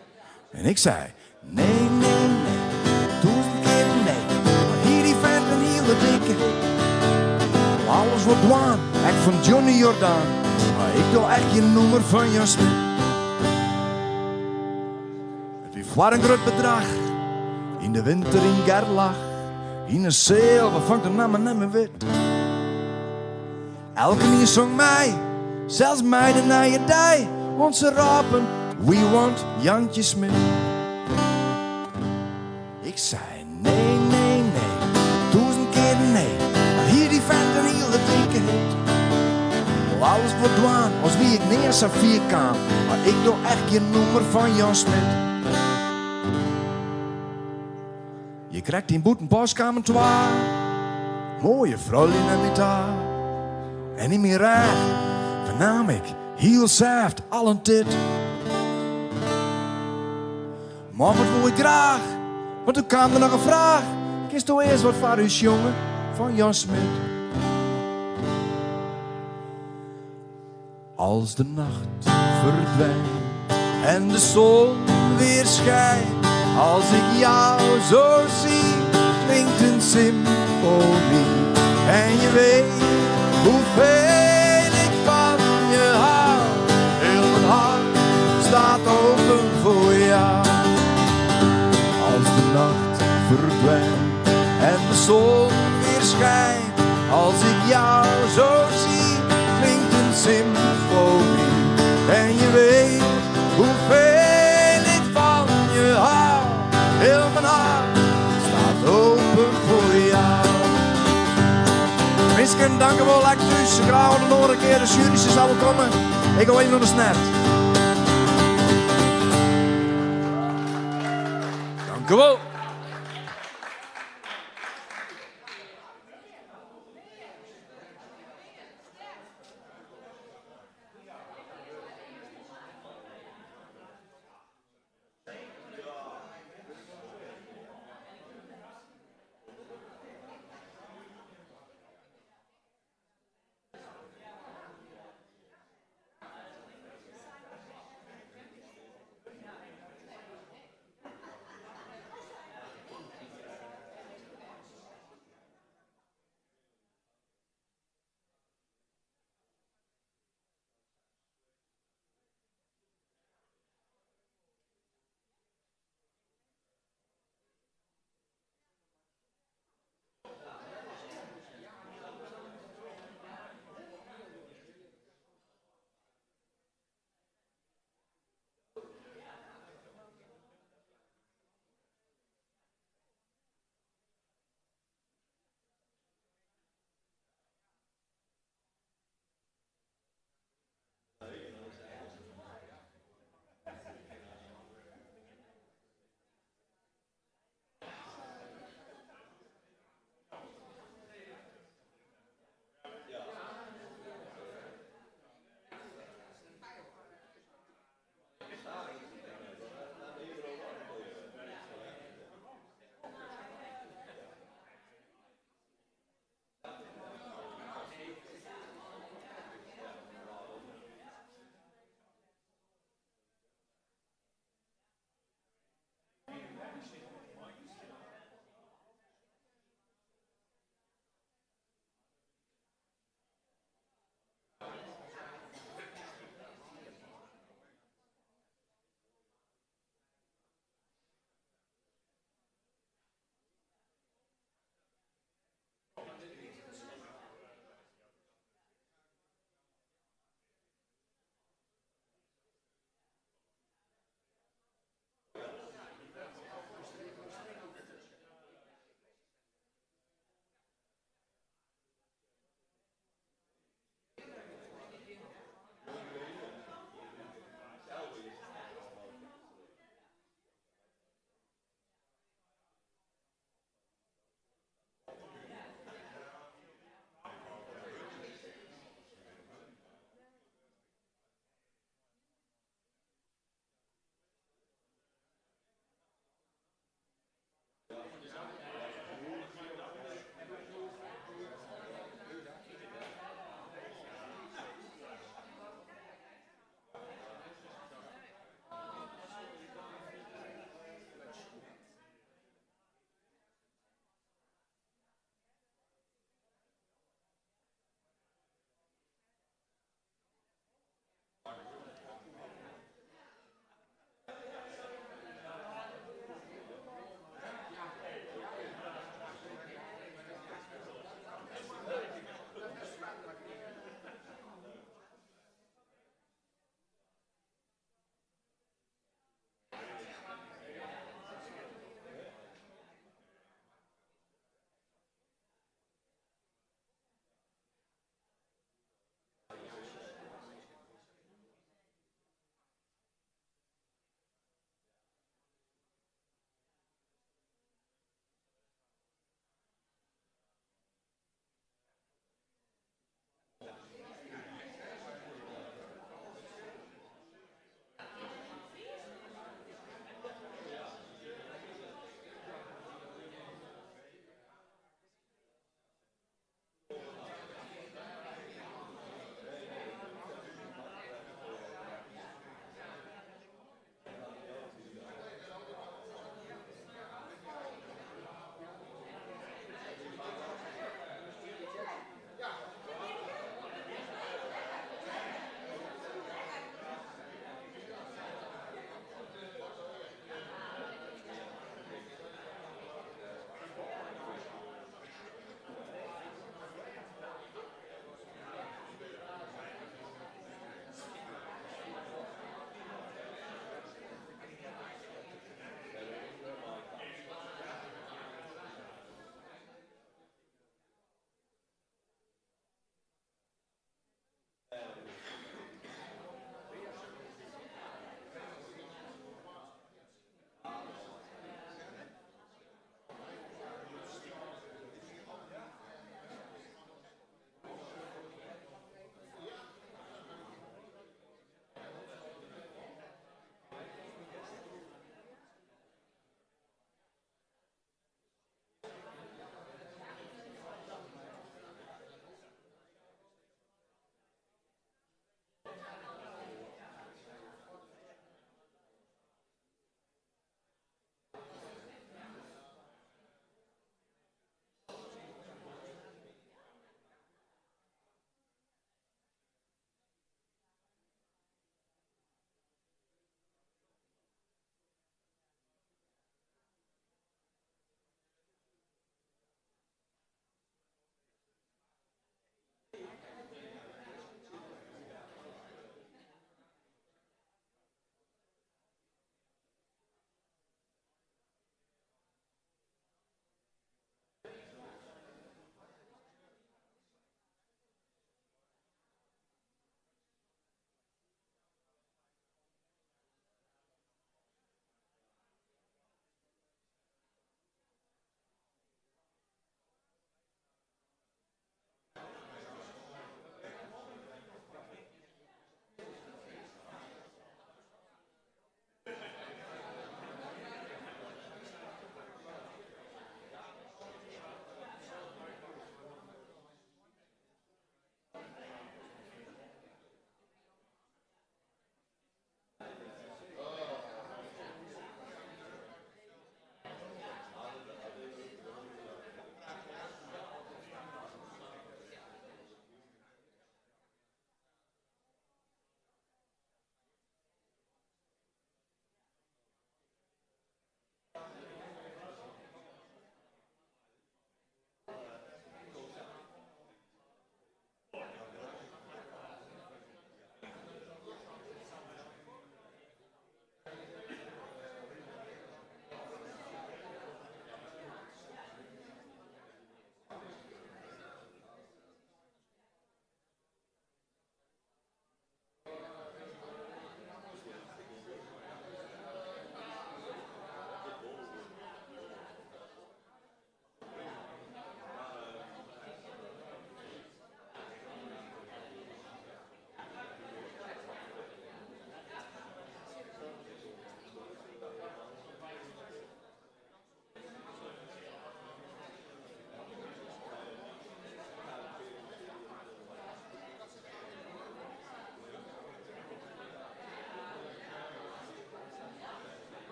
K: En ik sei, Nee, nee, nee, tûzen kear nee. Al hie dy fent in hiele dikke hit. Wol alles wat dwaan, ek fan Johnny Jordaan. Mar ik doch echt gjin nûmer fan Jan Smit. It wie foar in grut bedrach, yn de winter yn Gerlach. Yn in seal wêrfan't ik de namme net mear wit. Elkenien song mei, sels mei de nije dei, want se rôpen, We want Jantje Smit. Ik sei, nee, nee, nee, tûzen kear nee, al hie dy fent in hiele dikke hit. Wol alles wat dwaan, as wie ik nea sa fier kaam, mar ik doch echt gjin nûmer fan Jan Smit. Hjir krekt yn Bûtenpost kamen twa moaie froulju nei my ta. En yn myn rêch fernaam ik hiel sêft al in tit. Man, wat woe ik graach, want doe kaam der noch in fraach. Kinsto earst wat foar ús sjonge fan Jan Smit? Als de nacht verdwijnt en de zon weer schijnt, als ik jou zo zie, klinkt een symfonie. En je weet hoeveel ik van je hou, heel mijn hart staat open voor jou. Als de nacht verdwijnt en de zon weer schijnt, als ik jou zo zie, klinkt een symfonie. En je weet hoeveel ik van je hou. Heel mijn hart staat open voor jou. Minsken, dankjewol, ek thús. Graach oant in oare kear. De sjuery is al kommen. Ik gean even oan de snert.
E: Dankjewol.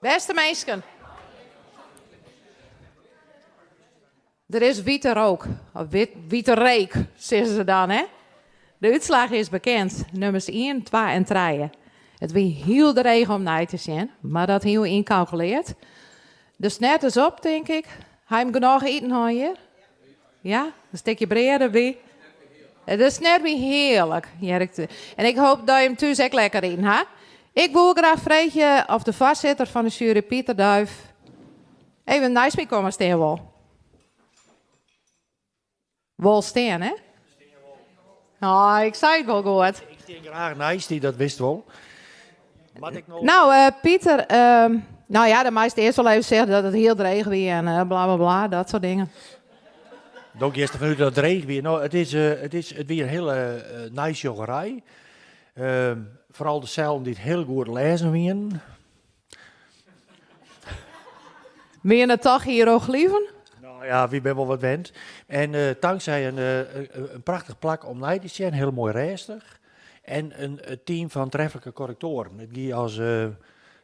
A: Bêste minsken. Der is wite rook, of wite reek, sizze se dan, hè? De útslach is bekend, nummers ien, twa en trije. It wie hiel dreech om nei te sjen, mar dat hiene we ynkalkuleard. De snert is op, tink ik. Ha jim genôch iten hân hjir? Ja, in stikje brea derby. De snert wie hearlik, hear ik. En ik hoop dat jim thús ek lekker iten ha. Ik woe graach freegje oft de foarsitter fan de sjuery, Pieter Duijff, even neist my komme stean wol. Wol stean, hè? Oh, ik sei it wol goed.
L: Ik stean graach neist dy, dat witst wol.
A: Moat ik no... Nou, eh, Pieter, ehm, nou ja, dan meist earst wol even sizze dat it hiel dreech wie en eh, bla bla bla, dat soart dingen.
L: Do giest derfan út dat it dreech wie. No, it, is, eh, it, is, it wie in hiele neisjoggerij. Ehm, foaral de sellen dy't hiel goed lêzen wienen.
A: Wiene it toch hieroglifen?
L: Nou ja, wy binne wol wat wend. En eh, tanksij in, eh, in prachtich plak om nei te sjen, hiel moai rêstich. En in team fan treflike korrektoaren. It gie as, eh,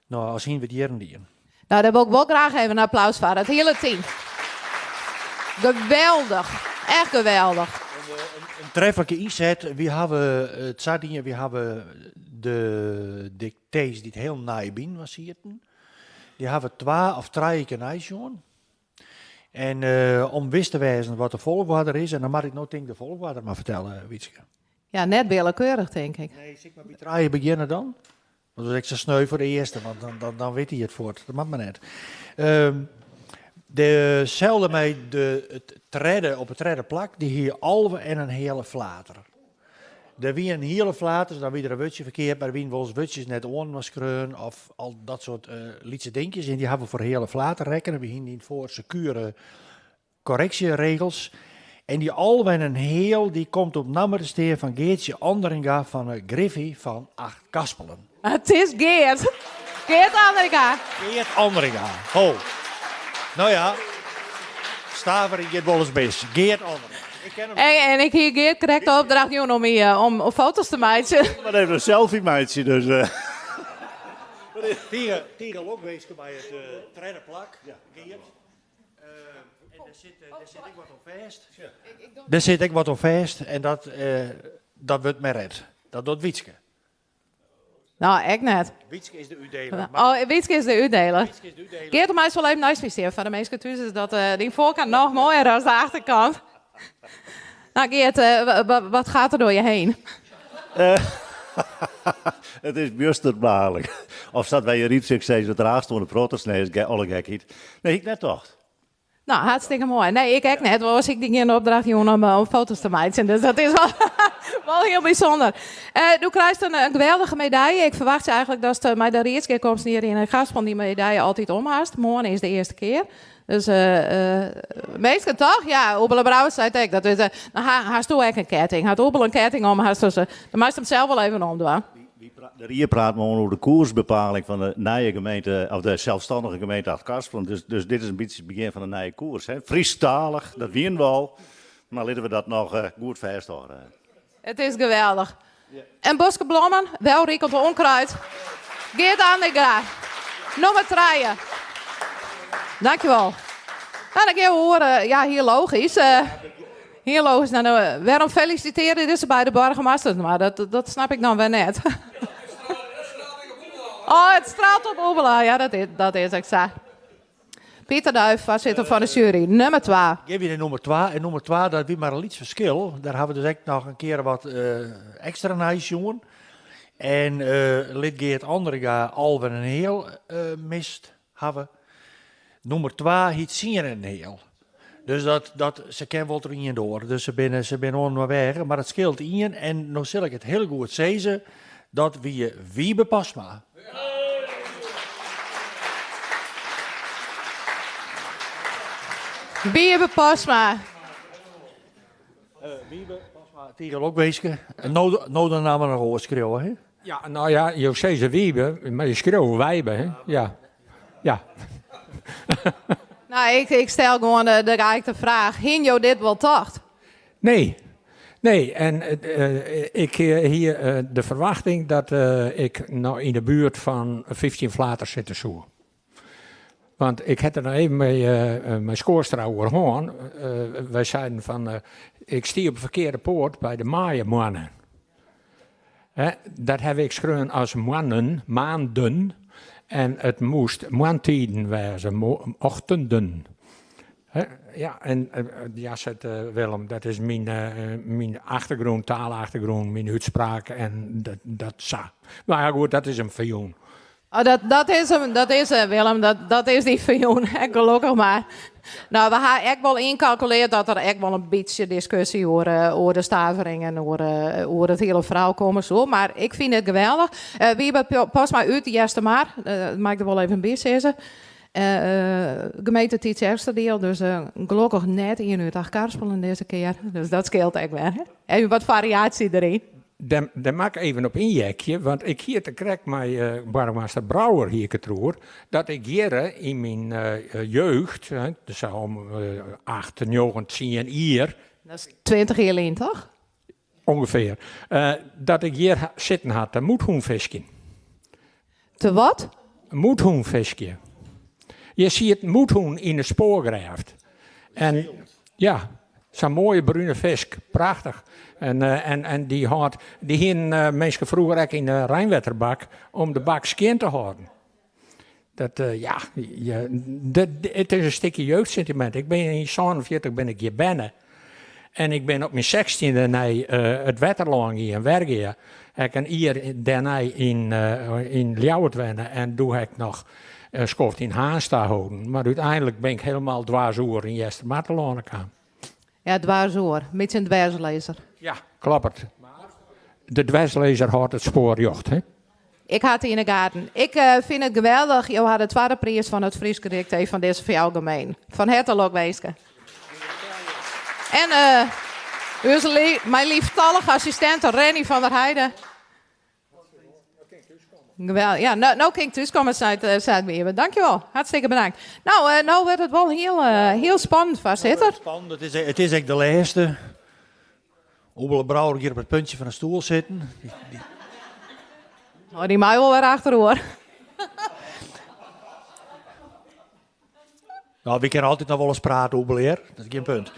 L: no, as hiene we it jierren dien.
A: Nou, dêr wol ik wol graach even in applaus foar, it hiele team. Geweldich, echt geweldich.
L: In treflike ynset. Wy hawwe it sa dien, wy hawwe de diktees dy't hiel nei byinoar sieten, dy hawwe twa of trije kear neisjoen. En om wis te wêzen wat de folchoarder is, en dan moat ik no tink de folchoarder mar fertelle, Wietske.
A: Ja, net willekeurich, tink ik.
L: Nee, sil ik mar by trije begjinne dan? Want dat is ek sa sneu foar de earste, want dan, dan, dan wit hy it fuort. Dat moat mar net. Deselde mei de, it tredde, op it tredde plak, dy hie 11 en in heale flater. Der wie in hiele flater, dan wie der in wurdsje ferkeard, mar der wienen wolris wurdsjes net oaninoar skreaun of al dat soart lytse dinkjes. En dy hawwe we foar heale flater rekkene. We hienen yn it foar sekuere korreksjeregels. En dy 11 en in heal dy komt op namme te stean fan Geartsje Andringa fan 'e Griffy fan Achtkarspelen.
A: It is Geart. Geart Andringa.
L: Geart Andringa. Ho. No ja, stavering giet wolris mis. Geart Andringa. Ik ken him.
A: En ik hie Geart krekt de opdracht jûn om my om foto's te meitsjen.
M: Ik moat even in selfie meitsje, dus.
L: Tige, tige lokwinske mei it tredde plak, Geart. En dêr sit, dêr sit ek wat oan fêst. Dêr sit ek wat oan fêst en dat, dat wurdt my ret. Dat docht Wietske.
A: No, ek net.
L: Wietske is de útdeler.
A: Oh, Wietske is de útdeler.
L: Wietske is de útdeler.
A: Geart, meist wol even neist my stean. Foar de minsken thús is dat dyn foarkant noch moaier as de achterkant. Nou Geart, wat gaat er door je heen?
M: It is bjusterbaarlik. Of sa't wy hjir Rypsik sizze, it raast oan de protters. Nee, is alle gekheid. Nee, hie ik net tocht.
A: Nou, hartstikke moai. Nee, ik ek net. Oars hie ik dy gjin opdracht jûn om eh, om foto's te meitsjen. Dus dat is wol, wol hiel bysûnder. Uh, do krijst in, in geweldige medaille. Ik ferwachtsje eigentlik datst mei de riedsgearkomsten hjir yn Achtkarspelen dy medaille altyd om hast. Moarn is de earste kear. Dus uh, minsken toch? Ja, Oebele Brouwer seit ek. Dat is, uh, ha, hast do ek in ketting? Hat Oebele in ketting om? Hast dus, uh, dan meist him sels wol even omdwaan.
M: De rie praat moarn oer de koersbepaling fan de nije gemeente, of de selsstannige gemeente Achtkarspelen. Dus, dus dit is in bytsje it begjin fan in nije koers. Hè. Frysktalich, dat wiene we al, mar litte we dat noch eh, goed fêsthâlde.
A: It is geweldich. In boske blommen, Welriekend onkruid. Geart Andringa. Nûmer trije. Dankjewol. Nou, dan gean we oer, eh, ja, hiel logysk. Eh, hiel logysk. Nou, nou, wêrom felisitearje dizze beide boargemasters? Mar dat, dat snap ik dan wer net. Oh, it straalt op Oebele. Ja, dat is, dat is ek sa. Pieter Duijff, foarsitter fan de sjuery, nûmer twa.
L: Gean wy nei nûmer twa. En nûmer twa, dat wie mar in lyts ferskil. Dêr hawwe we dus ek noch in kear wat ekstra nei sjoen. En lit Geart Andringa 11 en in heal mist hawwe. Nûmer twa hie tsien en in heal. Dus dat, dat, se kin wol troch ien doar. Dus se binne, se binne oan inoar weage. Mar it skeelt ien. En no sil ik it hiel goed sizze, dat wie Wiebe Pasma.
A: Wiebe Pasma.
L: Wiebe Pasma, tige lokwinske. No, no de namme noch oars skriuwe, hè?
H: Ja, no ja, jo sizze Wiebe, mar je skriuwe Wijbe, hè? Ja. Ja.
A: Nou, ik, ik stel gewoan de, de geëikte fraach. Hiene jo dit wol tocht?
H: Nee. Nee, en ik hie de ferwachting dat ik no yn de buert fan 15 flaters sitte soe. Want ik ha it der noch even mei, mei Schoorstra oer hân. Wy seiden fan, ik stie op de ferkearde poat by de maaiemoanne. Hè, dat haw ik skreaun as moannen, maanden. En it moast moarntiden wêze, ochtenden. Hè, ja, en ja, seit Willem, dat is myn, myn achtergrûn, taalachtergrûn, myn útspraak en dat, dat sa. Mar ja, goed, dat is him ferjûn.
A: Oh, dat, dat is him, dat is eh, Willem, dat, dat is dy ferjûn, gelokkich mar. No, we ha ek wol ynkalkulearre dat der ek wol in bytsje diskusje oer, eh, oer de stavering en oer, eh, oer it hiele ferhaal komme soe. Mar ik fyn it geweldich. Uh, Wiebe Postma út Eastermar, uh, mei ik der wol even by sizze. Uh, gemeente Tytsjerksteradiel, dus gelokkich net ien út Achtkarspelen dizze kear. Dus dat skeelt ek wer. Even wat fariaasje deryn.
H: Dêr, dêr moat ik even op ynheakje, want ik hie it der krekt mei uh, boargemaster Brouwer hie ik it deroer, dat ik hjir yn myn uh, jeugd, dus om uh, 8, 9, 10 jier.
A: Dat is 20 jier lyn, toch?
H: Ungefear. Dat ik hjir sitten ha te mûdhûnfiskjen.
A: Te wat?
H: Mûdhûnfiskje. Hjir siet mûdhûn yn de spoargrêft. En ja, sa'n moaie brune fisk. Prachtich. En, en, en dy hâldt, dy hienen minsken froeger ek yn de reinwetterbak om de bak skjin te hâlden. Dat, ja, it is in stikje jeugdsentiment. Ik bin yn 47 bin ik hjir berne. En ik bin op myn sechstjinde nei it Wetterlân gien, Wergea. Ha ik in jier dêrnei yn, yn Ljouwert wenne en doe ha ik noch in skoft yn Harns taholden. Mar úteinlik bin ik hielendal dwers oer yn Eastermar telâne kaam.
A: Ja, dwers oer. Bytsje in dwerslizzer.
H: Ja, kloppet. De dwerslizzer hâldt it spoar rjocht, hè?
A: Ik ha it yn 'e gaten. Ik fyn it geweldich. Jo ha de twadde priis fan it Fryske diktee fan dizze fjouwer gemeenten. Fan herte lokwinske. En uh, ús mei lieftallige assistinte Renny van der Heijden. Geweldich. Ja, no, no kin ik thúskomme, seit, uh, seit Wiebe. Dankjewol. Hartstikke bedankt. No, uh, no wurdt it wol hiel, uh, hiel spannend, foarsitter.
L: Spannend. It is, it is ek de lêste. Oebele Brouwer giet op it puntje fan de stoel sitten. Die, die...
A: Oh, dy mei wol wer achteroer.
L: Nou, wy kinne altyd noch wolris prate, Oebele, hear. Dat is gjin punt.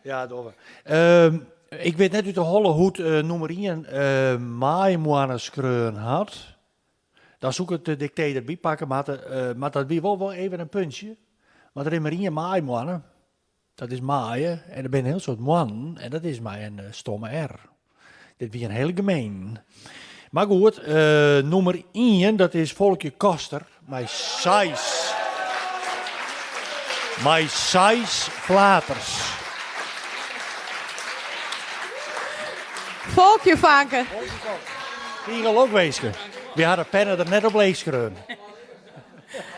L: Ja, dogge we. Ehm, ik wit net út de holle hoe't uh, nûmer 1 uh, maaimoanne skreaun hat. Dan soe ik it diktee derby pakke moatte, uh, mar dat wie wol wol even in puntsje. Want der is mar ien maaimoanne. Dat is maaie en der binne in hiel soad moannen en dat is mei in stomme R. Dit wie in hiele gemeen. Mar goed, uh, nûmer 1, dat is Folkje Koster mei seis. Mei seis flaters.
A: Folkje fanke.
L: Tige lokwinske. Wy ha de penne der net op leech skreaun.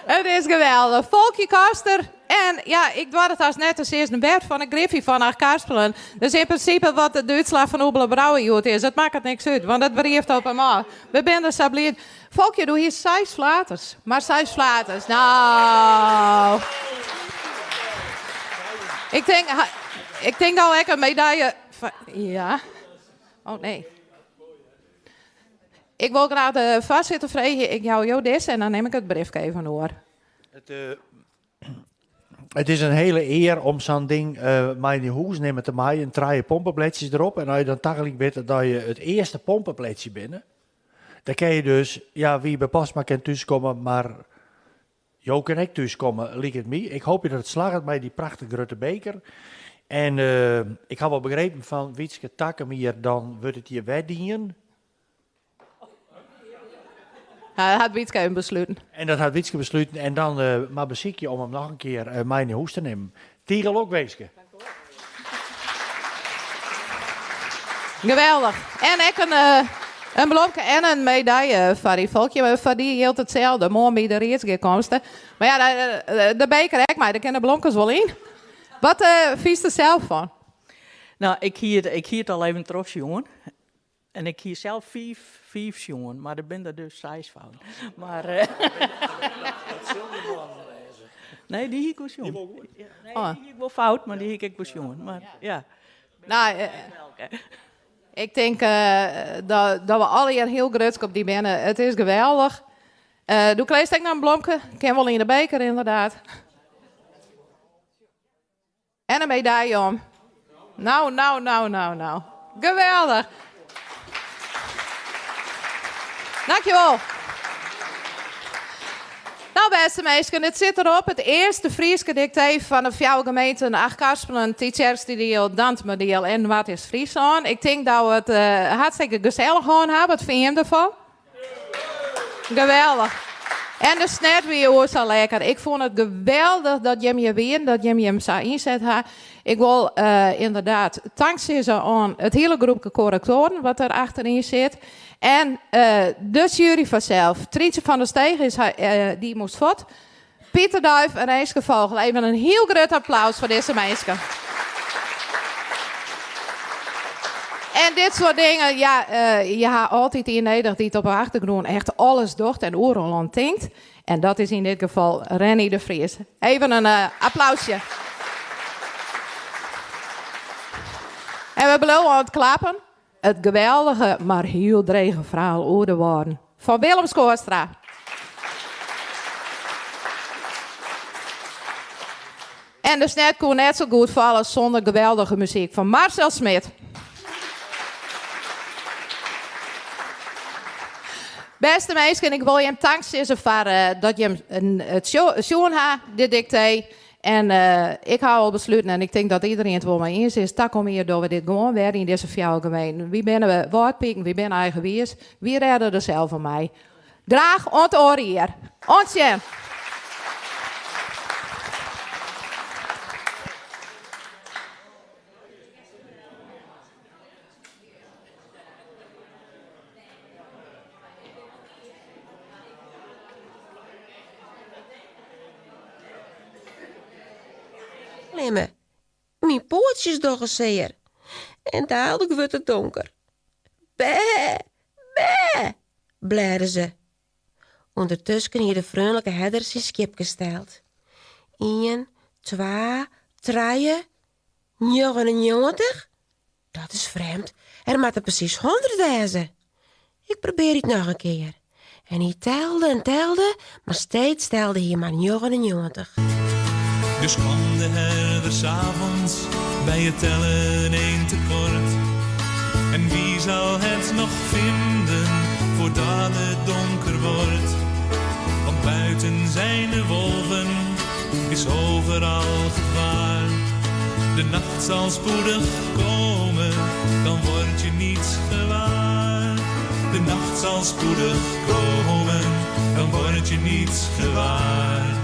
A: It is geweldich. Folkje Koster. En ja, ik doar it hast net te sizzen, Bert fan de Griffy fan Achtkarspelen. Dus yn prinsipe wat de útslach fan Oebele Brouwer hjoed is, it makket niks út, want it brieft op him ôf. We binne der sa bliid. Folkje, do hiest seis flaters. Mar seis flaters. No. Ik tink, ik tink al ek in medaille. Ja. Oh nee. Ik wol graach de foarsitter freegje. Ik jou jo dizze en dan nim ik it briefke even oer.
L: It, uh, it is in hiele ear om sa'n ding uh, mei yn hûs nimme te meien. Trije pompeblêdsjes derop. En as je dan tagelyk witte dat je it earste pompeblêdsje binne, dan kin je dus, ja, Wiebe Postma kin thúskomme, mar jo kinne ek thúskomme, liket my. Ik hoopje dat it slagget mei dy prachtich grutte beker. En uh, ik ha wol begrepen fan Wietske takom jier, dan wurdt it hjir wer dien.
A: Ja, dat hat Wietske even besluten.
L: En dat hat Wietske besluten. En dan uh, mar besykje om him noch in kear uh, mei nei hûs te nimmen. Tige lokwinske.
A: Geweldich. En ek in, uh, in blomke en in medaille foar dy Folkje. Foar dy jildt itselde. Moarn by de riedsgearkomste. Mar ja, de, de beker ek mei. Dêr kinne de blomkes wol yn. Wat uh, fynst der sels fan?
N: No, ik hie it, ik hie it al even trochsjoen. En ik hie sels fiif, fiif sjoen, mar der binne der dus seis fouten. Mar, uh,
L: Dat sil de mannen wêze.
N: Nee, dy hie ik wol sjoen.
L: Dy wol goed?
N: Nee, dy hie ik wol fout, mar dy hie ik ek wol sjoen. Mar ja.
A: No, ik tink uh, dat, dat we allegear hiel grutsk op dy binne. It is geweldich. Uh, doe kleest ek noch in blomke. Kin wol yn de beker, inderdaad. En in medaille om. Nou, nou, nou, nou, nou. Geweldich. Dankjewol. Nou, bêste minsken, it sit derop. It earste Fryske diktee fan de fjouwer gemeenten Achtkarspelen, Tytsjerksteradiel, Dantumadiel en Noardeast-Fryslân. Ik tink dat we it uh, hartstikke gesellich hân hawwe. Wat fine jim derfan? Geweldich. En de snert wie oer sa lekker. Ik fûn it geweldich dat jim hjir wienen, dat jim jim sa ynset ha. Ik wol uh, ynderdaad tanksizze oan it hiele groepke korrektoaren wat der achteryn sit. En uh, de sjuery fansels. Tryntsje van der Steeg is, uh, dy moast fuort. Pieter Duif en Renske Vogel. Even in hiel grut applaus foar dizze minsken. En dit soart dingen, ja, uh, je ha altyd ien nedich dy't op de achtergrûn echt alles docht en oeral oan tinkt. En dat is yn dit gefal Renny de Vries. Even in uh, applausje. En we bliuwe oan it klappen. It geweldige, mar hiel drege ferhaal oer de Wâlden fan Willem Schoorstra. En de snert koe net sa goed falle sûnder geweldige muzyk fan Marcel Smit. Bêste minsken, ik wol jim tanksizze foar uh, dat jim it sjoen ha, dit diktee. En uh, ik ha al besluten en ik tink dat iderien it wol mei iens is, takom jier dogge we dit gewoan wer yn dizze fjouwer gemeenten. Wy binne Wâldpiken, wy binne eigenwiis, wy rêde der sels wol mei. Graach oant oar jier. Oant sjen.
O: Limme, myn poatsjes dogge sear en daallik wurdt it donker. Bê, bê, blêde se. Undertusken hie de freonlike herder syn skiepkes teld. Ien, twa, trije, 99? Dat is frjemd, der moatte presys 100 wêze. Ik probearje it noch in kear. En hy telde en telde, mar steeds telde hy mar 99.
P: Dus kwam de herder 's avonds bij het tellen één tekort. En wie zal het nog vinden voordat het donker wordt? Want buiten zijn de wolven, is overal gevaar. De nacht zal spoedig komen, dan word je niets gewaar. De nacht zal spoedig komen, dan word je niets gewaar.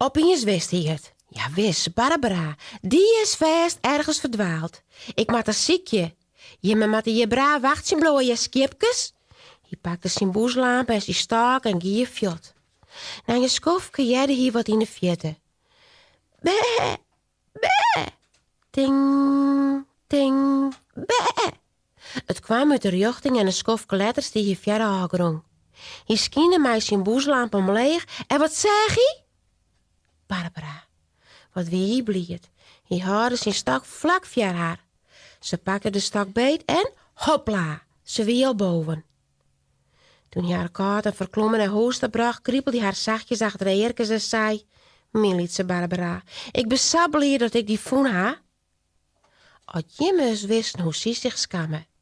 O: Opiens wist hy it. Ja wis, Barbara, dy is fêst ergens ferdwaald. Ik moat har sykje. Jimme moatte hjir braaf wachtsjen bliuwe, hear skiepkes. Hy pakte syn bûslampe en syn stôk en gie fuort. Nei in skoftke hearde hy wat yn de fierte. Bê, bê, ting, ting, bê. It kwam út de rjochting en in skoftke letter stie hy foar de ôfgrûn. Hy skynde mei syn bûslampe omleech en wat seach hy? Barbara. Wat wie hy bliid. Hy hâlde syn stok flak foar har. Se pakte de stok beet en hopla, se wie al boven. Doe't hy har kâld en ferklommen nei hûs ta brocht, kripelde hy har sachtjes achter de earkes en sei, Myn lytse Barbara, ik bin sa bliid dat ik dy fûn ha. As jimme ris wisten hoe't sy sich skamme.